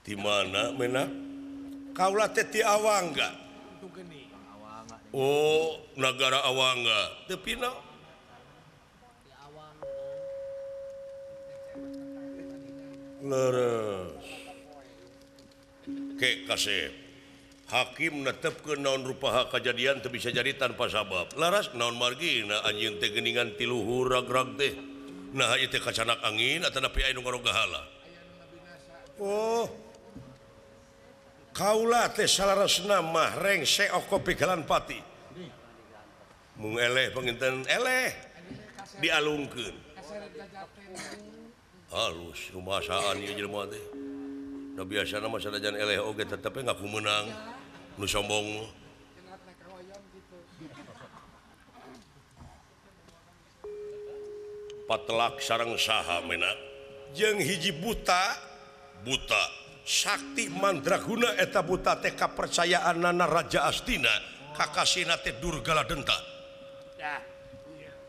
Di mana menak? Kaula teh ti Awangga. Oh, nagara Awangga. Teu pina. Leres. Ke kasep. Hakim netepkeun naon rupaha kajadian teu bisa jadi tanpa sabab. Laras naon margina anjeun teh geuningan ti luhur ragrag teh. Nah ieu teh kacanak angin atanapi aya nu ngarogahala. Oh. Kaula teh salaresna mah rengse oko pigalan pati. Mung eleh panginten eleh dialungkeun. Halus rumasaan ieu jelema teh. Da biasana mah sanajan eleh oge tetep ngaku meunang nu sombong. Patelak sareng saha menak jeung hiji buta buta sakti mandraguna eta buta teh kapercayaanana Raja Astina kakasihna teh Durgala Denta.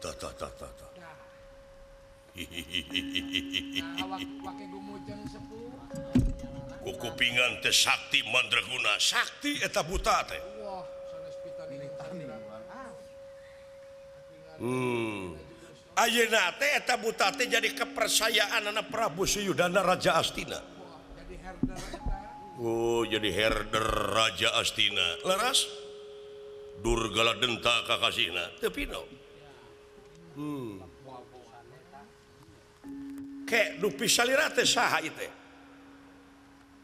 Tah tah tah tah. Kukupingan teh sakti mandraguna sakti eta buta teh. Ayeuna teh eta buta teh jadi kepercayaanana Prabu Suyudana Raja Astina. Oh, jadi herder Raja Astina. Leras Durgala Denta kakasihna teu pino. Ke dupi salira teh saha ieu teh?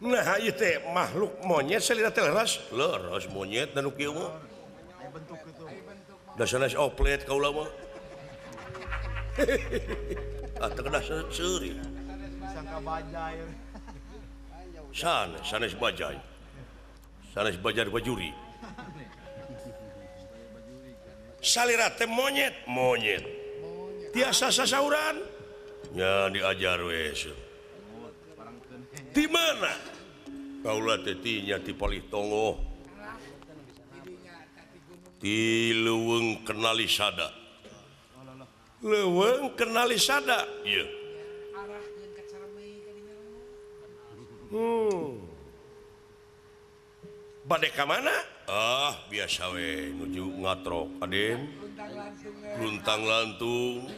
Nah ieu teh makhluk monyet salira teh leres, leres monyet dan nu kieu mah. Bentuk itu. Da sanes oplet kaula mah. Ah teu kedah seuri. Disangka bajai. Sanes, sanes bajai. Sanes bajar bajuri. Salira teh monyet, monyet. Tiasa sasauran. Nya diajar we. Di mana? Kaula teh tinya ti palih tongoh. Ti leuweung kenali sada. Leuweung kenali sada. Ieu. Bade ka mana? Ah, biasa we nuju ngatrok aden. Luntang lantung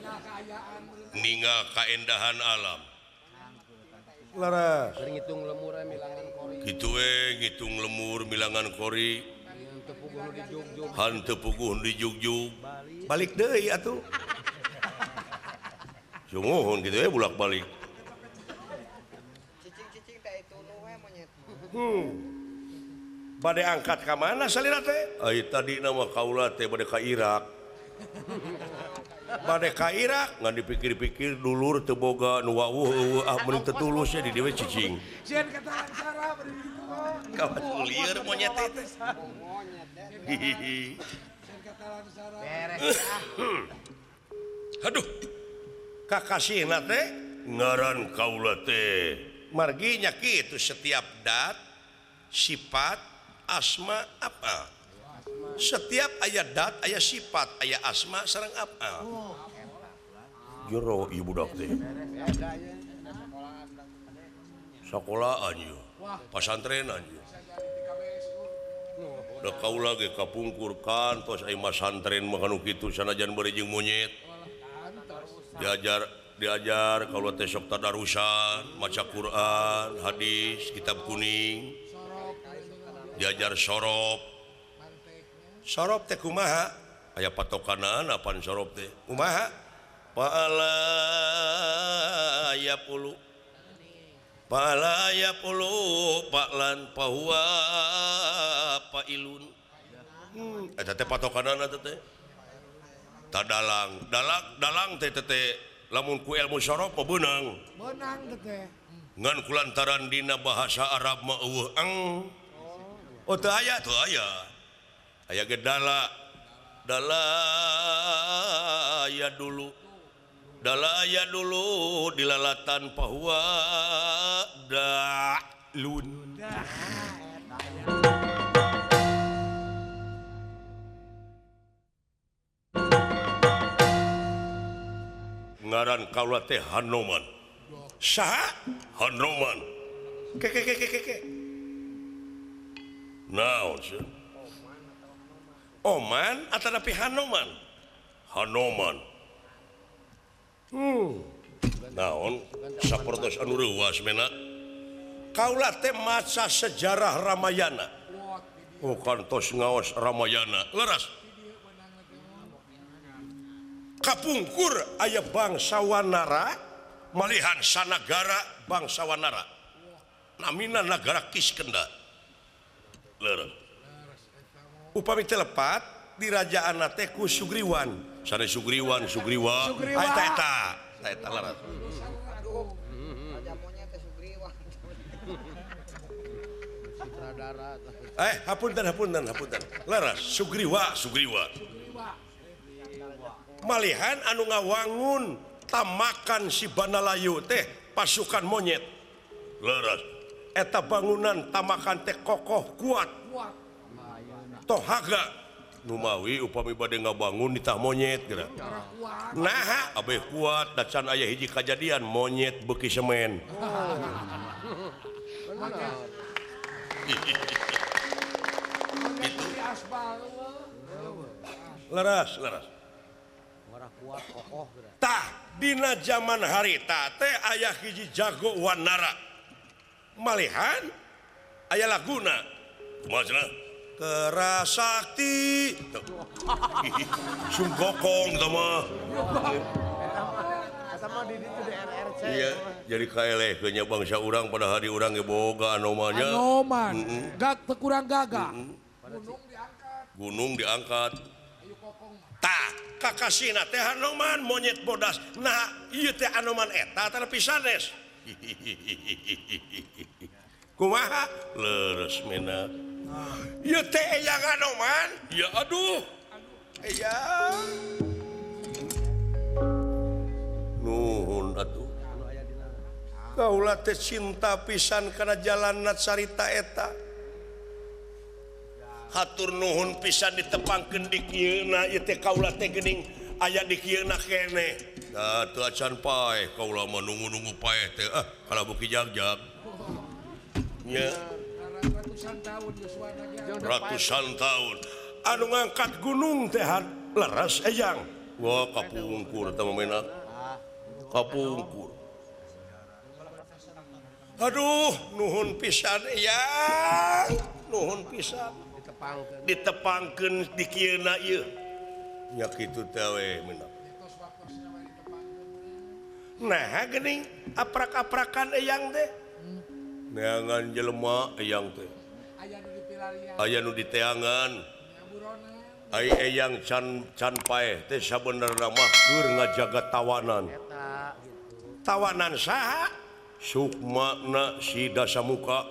ningal kaendahan alam. Laras. Ngitung lemur milangan kori. Kitu we ngitung lemur milangan kori. Hanteu puguh di jugjug. Balik deui atuh. Sungguhun kitu we bulak-balik. Cicing-cicing teh itu nu we monyet. Bade angkat ka mana salira teh? Ai tadi nama kaula teh bade ka Irak. Bade ka Irak ngan dipikir-pikir dulur teu boga nu wawuh eueuh ah meureun teu tulus nya di dieu cicing. Sieun katahan cara bari kitu. Kawas lieur monyet teh. Sieun katahan cara. Beres ah. Aduh. Kakasihna teh ngaran kaula teh. Margi nya kitu setiap dat sifat asma apa. Setiap aya dat aya sifat aya asma sareng apa. Jero ieu budak teh. Sakolaan ieu, pasantrenan ieu. Da kaula ge kapungkur kantos aya masantren mah kanu kitu sanajan bari jeung monyet. Diajar kaula teh sok tadarusan, maca Quran, hadis, kitab kuning. Diajar sorop. Sorop teh kumaha? Aya patokanana pan sorop teh. Kumaha? Paala ya pulu. Paala ya pulu paklan pahuwa pailun. Eta teh patokanana teh. Tadalang, dalang dalang teh teh lamun ku ilmu sorop mah beunang. Beunang teh. Ngan kulantaran dina bahasa Arab mah eueuh eng. Oh teu aya, teu aya. Aya ge dala. Dala ya dulu. Dala ya dulu dilalatan pahuwa da'lun. Ngaran kaula teh Hanoman. Saha? Hanoman. Ke ke ke ke ke. Naon sih? Oman atanapi Hanoman? Hanoman. Naon sapertos anu reuwas mena. Kaula teh maca sejarah Ramayana. Oh kantos ngaos Ramayana. Leres. Kapungkur aya bangsa Wanara malihan sanagara bangsa Wanara. Namina nagara Kiskenda. Leres. Upami teu lepat di rajaanna teh ku Sugriwan. Sanes Sugriwan, Sugriwa. Eta eta. Eta leres. Hapunten hapunten hapunten. Leres Sugriwa, Sugriwa. Malihan anu ngawangun tamakan si Banalayu teh pasukan monyet. Leres. Eta bangunan tamakan teh kokoh kuat. Tohaga numawi upami bade ngabangun ditah monyet geura. Naha abeh kuat da can aya hiji kajadian monyet beuki semen. Itu leres leres. Tah dina zaman harita teh aya hiji jago wanara. Malihan aya laguna. Kumaha cenah? Kerasakti. Sungkokong tah mah. Eta mah di ditu di RRC. Iya, jadi kaelehkeun nya bangsa urang pada hari urang ge boga anomannya. Anoman. Gak teu kurang gagah. Gunung diangkat. Gunung diangkat. Tah, kakasihna teh Hanoman monyet bodas. Nah, ieu teh Anoman eta teh sanes. Kumaha? Leres menak. Ieu teh eyang Anoman. Ya aduh. Eyang. Nuhun atuh. Kaula teh cinta pisan kana jalan carita eta. Hatur nuhun pisan ditepangkeun di kieuna ieu teh kaula teh geuning aya di kieuna keneh. Da teu acan paeh kaula mah nunggu-nunggu paeh teh ah kalabu ki jagjag. Nya ratusan tahun yuswana ge. Ratusan tahun anu ngangkat gunung teh leres eyang. Wah kapungkur teh mah kapungkur. Aduh nuhun pisan eyang, nuhun pisan ditepangkeun di kieuna ieu. Nya kitu teh we meunang. Nah geuning aprak-aprakan eyang teh. Neangan jelema eyang teh. Aya nu dipilarian. Aya nu diteangan. Ai eyang can can paeh teh sabenerna mah keur ngajaga tawanan. Tawanan saha? Sukmana si Dasamuka.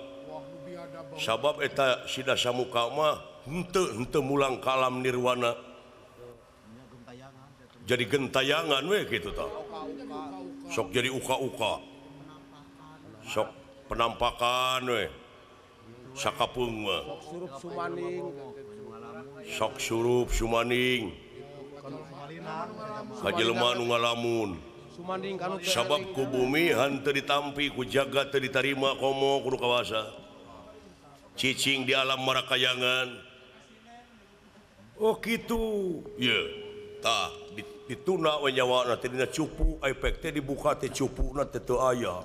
Sabab eta si Dasamuka mah henteu mulang ka alam nirwana. Jadi gentayangan we kitu tah. Sok jadi uka-uka. Sok penampakan we. Sakapeung mah. Sok surup sumaning. Sok surup sumaning. Ka jelema nu ngalamun. Sabab ku bumi henteu ditampi ku jagat teu ditarima komo kudu kawasa. Cicing di alam marakayangan. Oh kitu. Ye. Tah dituna we nyawana teh dina cupu efek teh dibuka teh cupuna teh teu aya.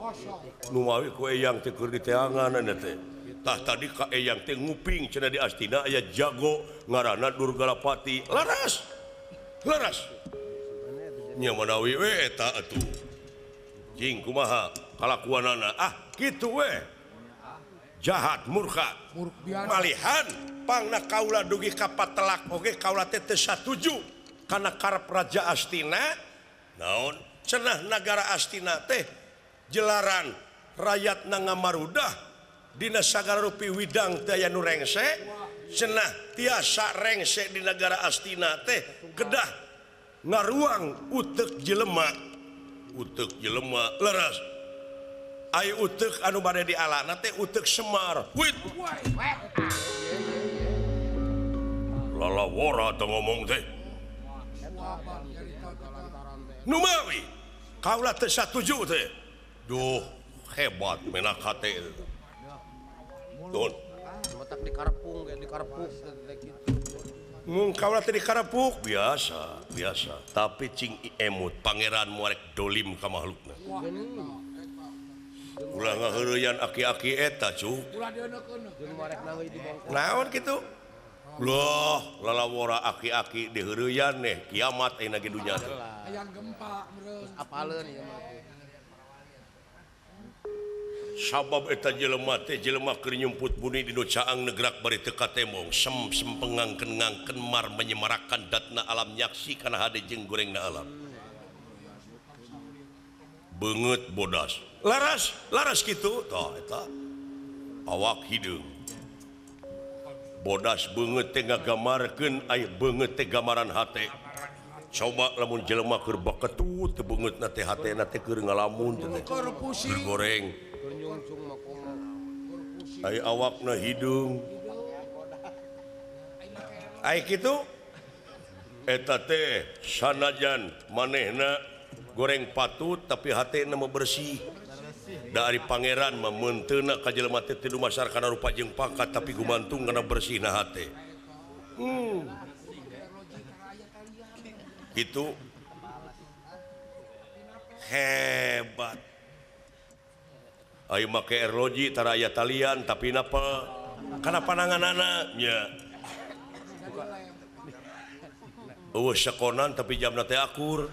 Nu mawi ku eyang teh keur diteangan teh. Tah tadi ka eyang teh nguping cenah di Astina aya jago ngaranna Durgalapati. Laras. Laras. Nya manawi we eta atuh. Jing kumaha kalakuanana? Ah kitu we. Jahat murka. Malihan pangna kaula dugi ka patelak oge kaula teh teu satuju kana karep Raja Astina. Naon cenah nagara Astina teh jelaran rakyatna ngamarudah dina sagala rupi widang teh aya nu rengse. Cenah tiasa rengse di nagara Astina teh kedah ngaruang utek jelema. Utek jelema leres. Ai utek anu bade di alana teh utek Semar. Wit. Lalawora teh ngomong teh. Numawi kaula teh satuju teh. Duh hebat menak hate. Don. Otak dikarepung ge dikarepuk teh kitu. Mung kaula teh dikarepuk biasa, biasa. Tapi cing emut pangeran muarek dolim ka makhlukna. Ulah ngaheureyan aki-aki eta cu. Naon kitu? Loh, lalawora aki-aki diheureyan neh kiamat ayeuna ge dunya teh. Hayang gempa meureun. Apaleun ieu mah. Sabab eta jelema teh jelema keur nyumput buni di nu caang negrak bari teu katemong sem sempengangkeun ngangkeun mar menyemarakan datna alam nyaksi kana hade jeung gorengna alam. Beungeut bodas. Laras, laras kitu tah eta. Awak hideung. Bodas beungeut teh ngagamarkeun aya beungeut teh gambaran hate. Coba lamun jelema keur baketut teh beungeutna teh hatena teh keur ngalamun teh. Keur goreng. Ai awakna hideung. Ai kitu eta teh sanajan manehna goreng patut tapi hatena mah bersih. Dari pangeran mah meunteuna ka jelema teh teu dumasar kana rupa jeung pangkat tapi gumantung kana bersihna hate. Gitu hebat. Ayo make erloji tara aya talian tapi napa kana pananganana nya. Eueuh sekonan tapi jamna teh akur.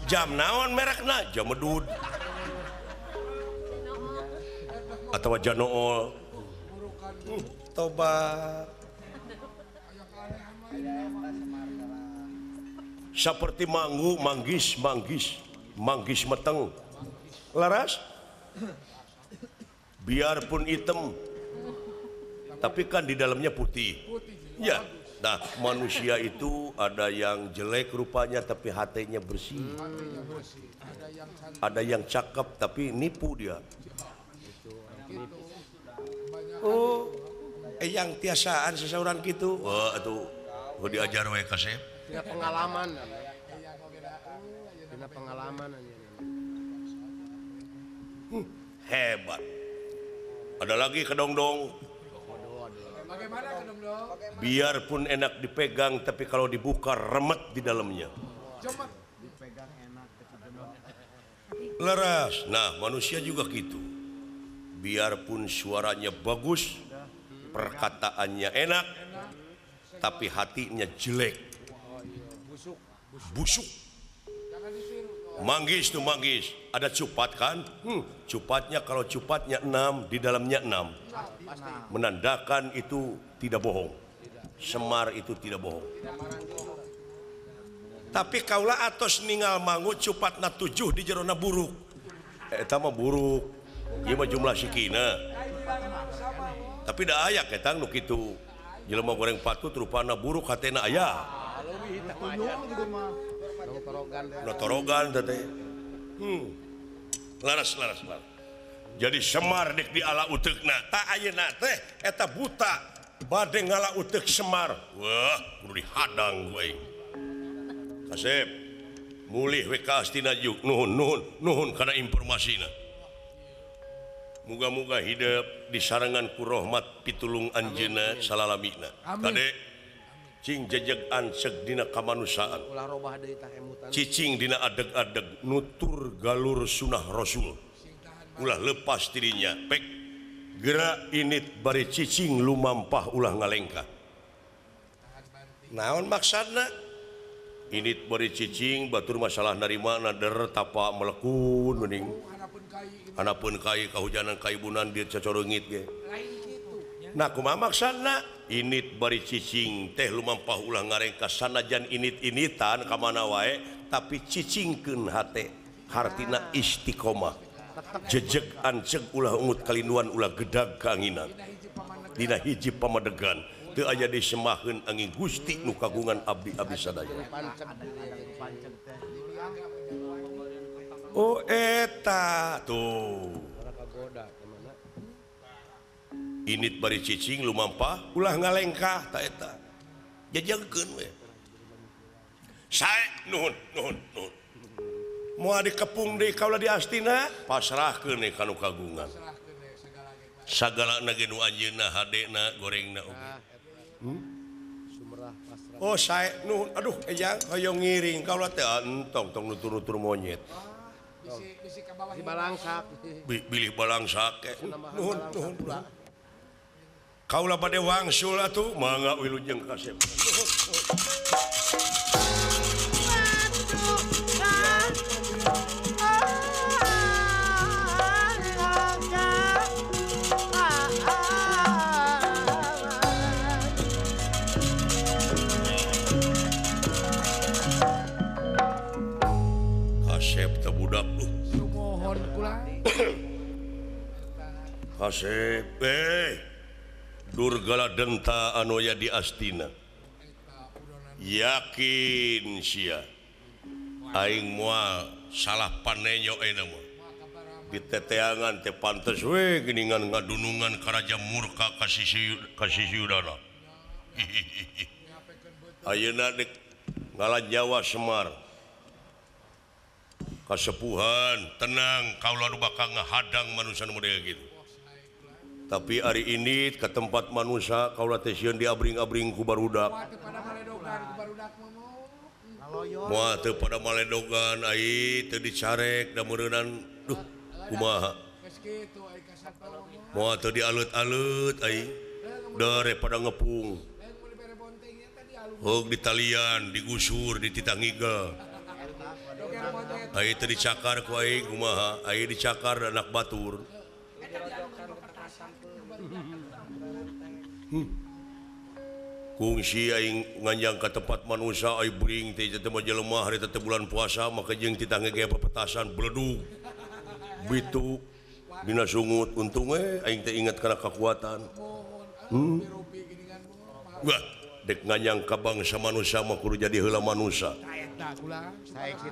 Jam naon merekna? Jamedud. Atau janool. Tobat. Seperti manggu, manggis, manggis, manggis meteng. Laras? Biarpun hitam, tapi kan di dalamnya putih. Ya. Nah, manusia itu ada yang jelek rupanya tapi hatinya bersih. Ada yang cakep tapi nipu dia. Oh, yang tiasaan seseorang gitu. Wah, atuh diajar we kasep. Dina pengalaman. Dina pengalaman. Hebat. Ada lagi kedongdong. Bagaimana kedongdong? Biarpun enak dipegang tapi kalau dibuka remet di dalamnya. Dipegang enak. Leras. Nah, manusia juga gitu. Biarpun suaranya bagus, perkataannya enak, tapi hatinya jelek. Busuk. Manggis tuh manggis, ada cupat kan? Cupatnya kalau cupatnya 6, di dalamnya 6. Menandakan itu tidak bohong. Semar itu tidak bohong. Tapi kaulah atos ninggal mangu cupatna 7 di jerona buruk. Eta mah buruk. Ieu mah jumlah sikina. Tapi da aya ketang nu kitu. Jelema goreng patut rupana buruk hatena aya. Notorogan teh. Laras laras laras. Jadi Semar dek di ala uteukna. Ta ayeuna teh eta buta bade ngala uteuk Semar. Wah, kudu dihadang ku aing. Kasep mulih we ka Astina juk nuhun nuhun nuhun kana informasina. Muga-muga hidup disarengan ku rahmat pitulung anjeunna salalamina. Kade cing jejeg anseg dina kamanusiaan. Cicing dina adeg-adeg nutur galur sunah Rasul. Ulah lepas dirinya pek gerak init bari cicing lumampah ulah ngalengkah. Naon maksudna? Init bari cicing batur masalah narima der tapa melekun mending. Hanapun kai kahujanan kaibunan dia cacorengit ge. Nah kumaha maksudna? Init bari cicing teh lumampah ulah ngarengkah sanajan init-initan ka mana wae tapi cicingkeun hate hartina istiqomah. Jejeg anceg ulah ungut kalinduan ulah gedag kaanginan. Dina hiji pamadegan teu aya disemaheun angin Gusti nu kagungan abdi-abdi sadaya. Oh eta tuh. Init bari cicing lumampah ulah ngalengkah ta eta. Jejegkeun we. Sae nuhun nuhun nuhun. Moal dikepung deui kaula di Astina, pasrahkeun we ka nu kagungan. Sagalana ge nu anjeunna hadena gorengna oge. Oh sae nuhun aduh ejang hoyong ngiring kaula teh entong tong nutur-nutur monyet. Di balangsak. Bilih balangsak nuhun nuhun. Kaula bade wangsul atuh mangga wilujeng kasep. Kasep teh budak lu. Sumohon kula. Kasep Durgala denta anoya di Astina. Yakin sia aing moal salah panenyo ayeuna mah. Di teteangan teh pantes we geuningan ngadunungan ka Raja Murka ka Sisi Yudana. Ayeuna dek ngalah Jawa Semar. Kasepuhan tenang kaula nu bakal ngahadang manusia nu model kitu. Tapi hari ini ke tempat manusia kaula teh sieun diabring-abring ku barudak. Moal teu pada maledogan ai teu dicarek da meureunan duh kumaha. Moal teu dialeut-aleut ai daripada ngepung. Heug ditalian, digusur, dititah ngigel. Ai teu dicakar ku aing kumaha? Ai dicakar anak batur. Kungsi aing nganjang ka tempat manusia ai beuring teh teh mah jelema hari teh bulan puasa maka jeung titah ngege pepetasan bledug. Bitu dina sungut untung we aing teh ingat kana kekuatan. Wah, dek nganyang ka bangsa manusia mah kudu jadi heula manusia.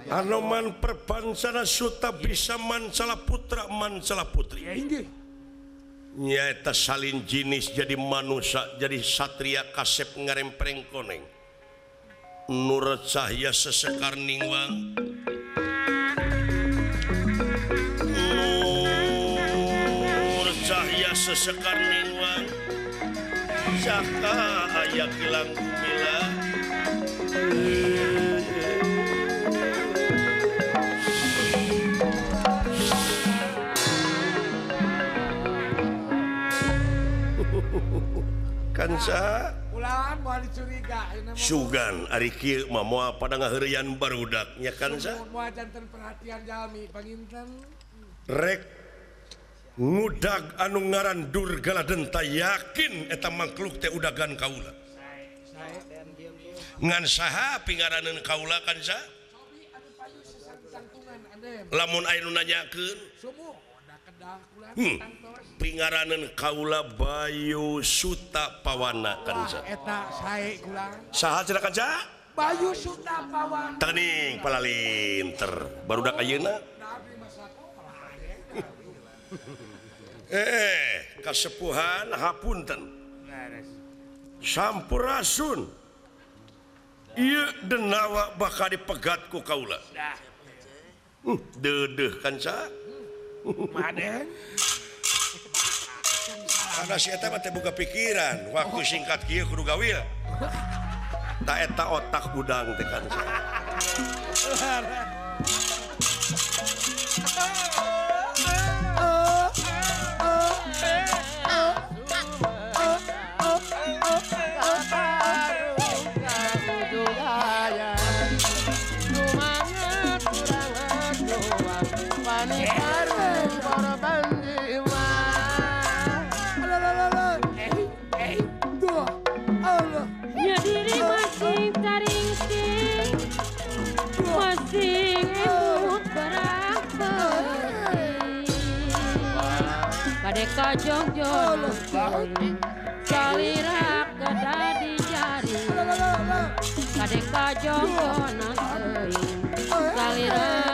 Anoman perbansana suta bisa mancala putra mancala putri. Nyaeta salin jinis jadi manusia jadi satria kasep ngarempreng koneng. Nur cahya sesekar ningwang. Nur cahya sesekar ningwang. Saka aya kilang gumila. Kansa ulah moal dicuriga sugan ari kieu mah moal pada ngaheureuyan barudak nya kansa moal janten perhatian jalmi panginten rek ngudag anu ngaran Durgala Denta yakin eta makhluk teh udagan kaula ngan saha pingaraneun kaula kansa lamun aya nu nanyakeun pingaraneun kaula Bayu Suta Pawana kansa eta sae kula saha cenah kansa Bayu Suta Pawana tening palalinter barudak ayeuna kasepuhan hapunten sampurasun ieu denawa bakal dipegat ku kaula deudeuh kansa Maden karena si eta mah teh boga pikiran waktu singkat kieu kudu gawil ta eta otak udang teh kansa Kajong salira kedah dijari kadek kajong salira.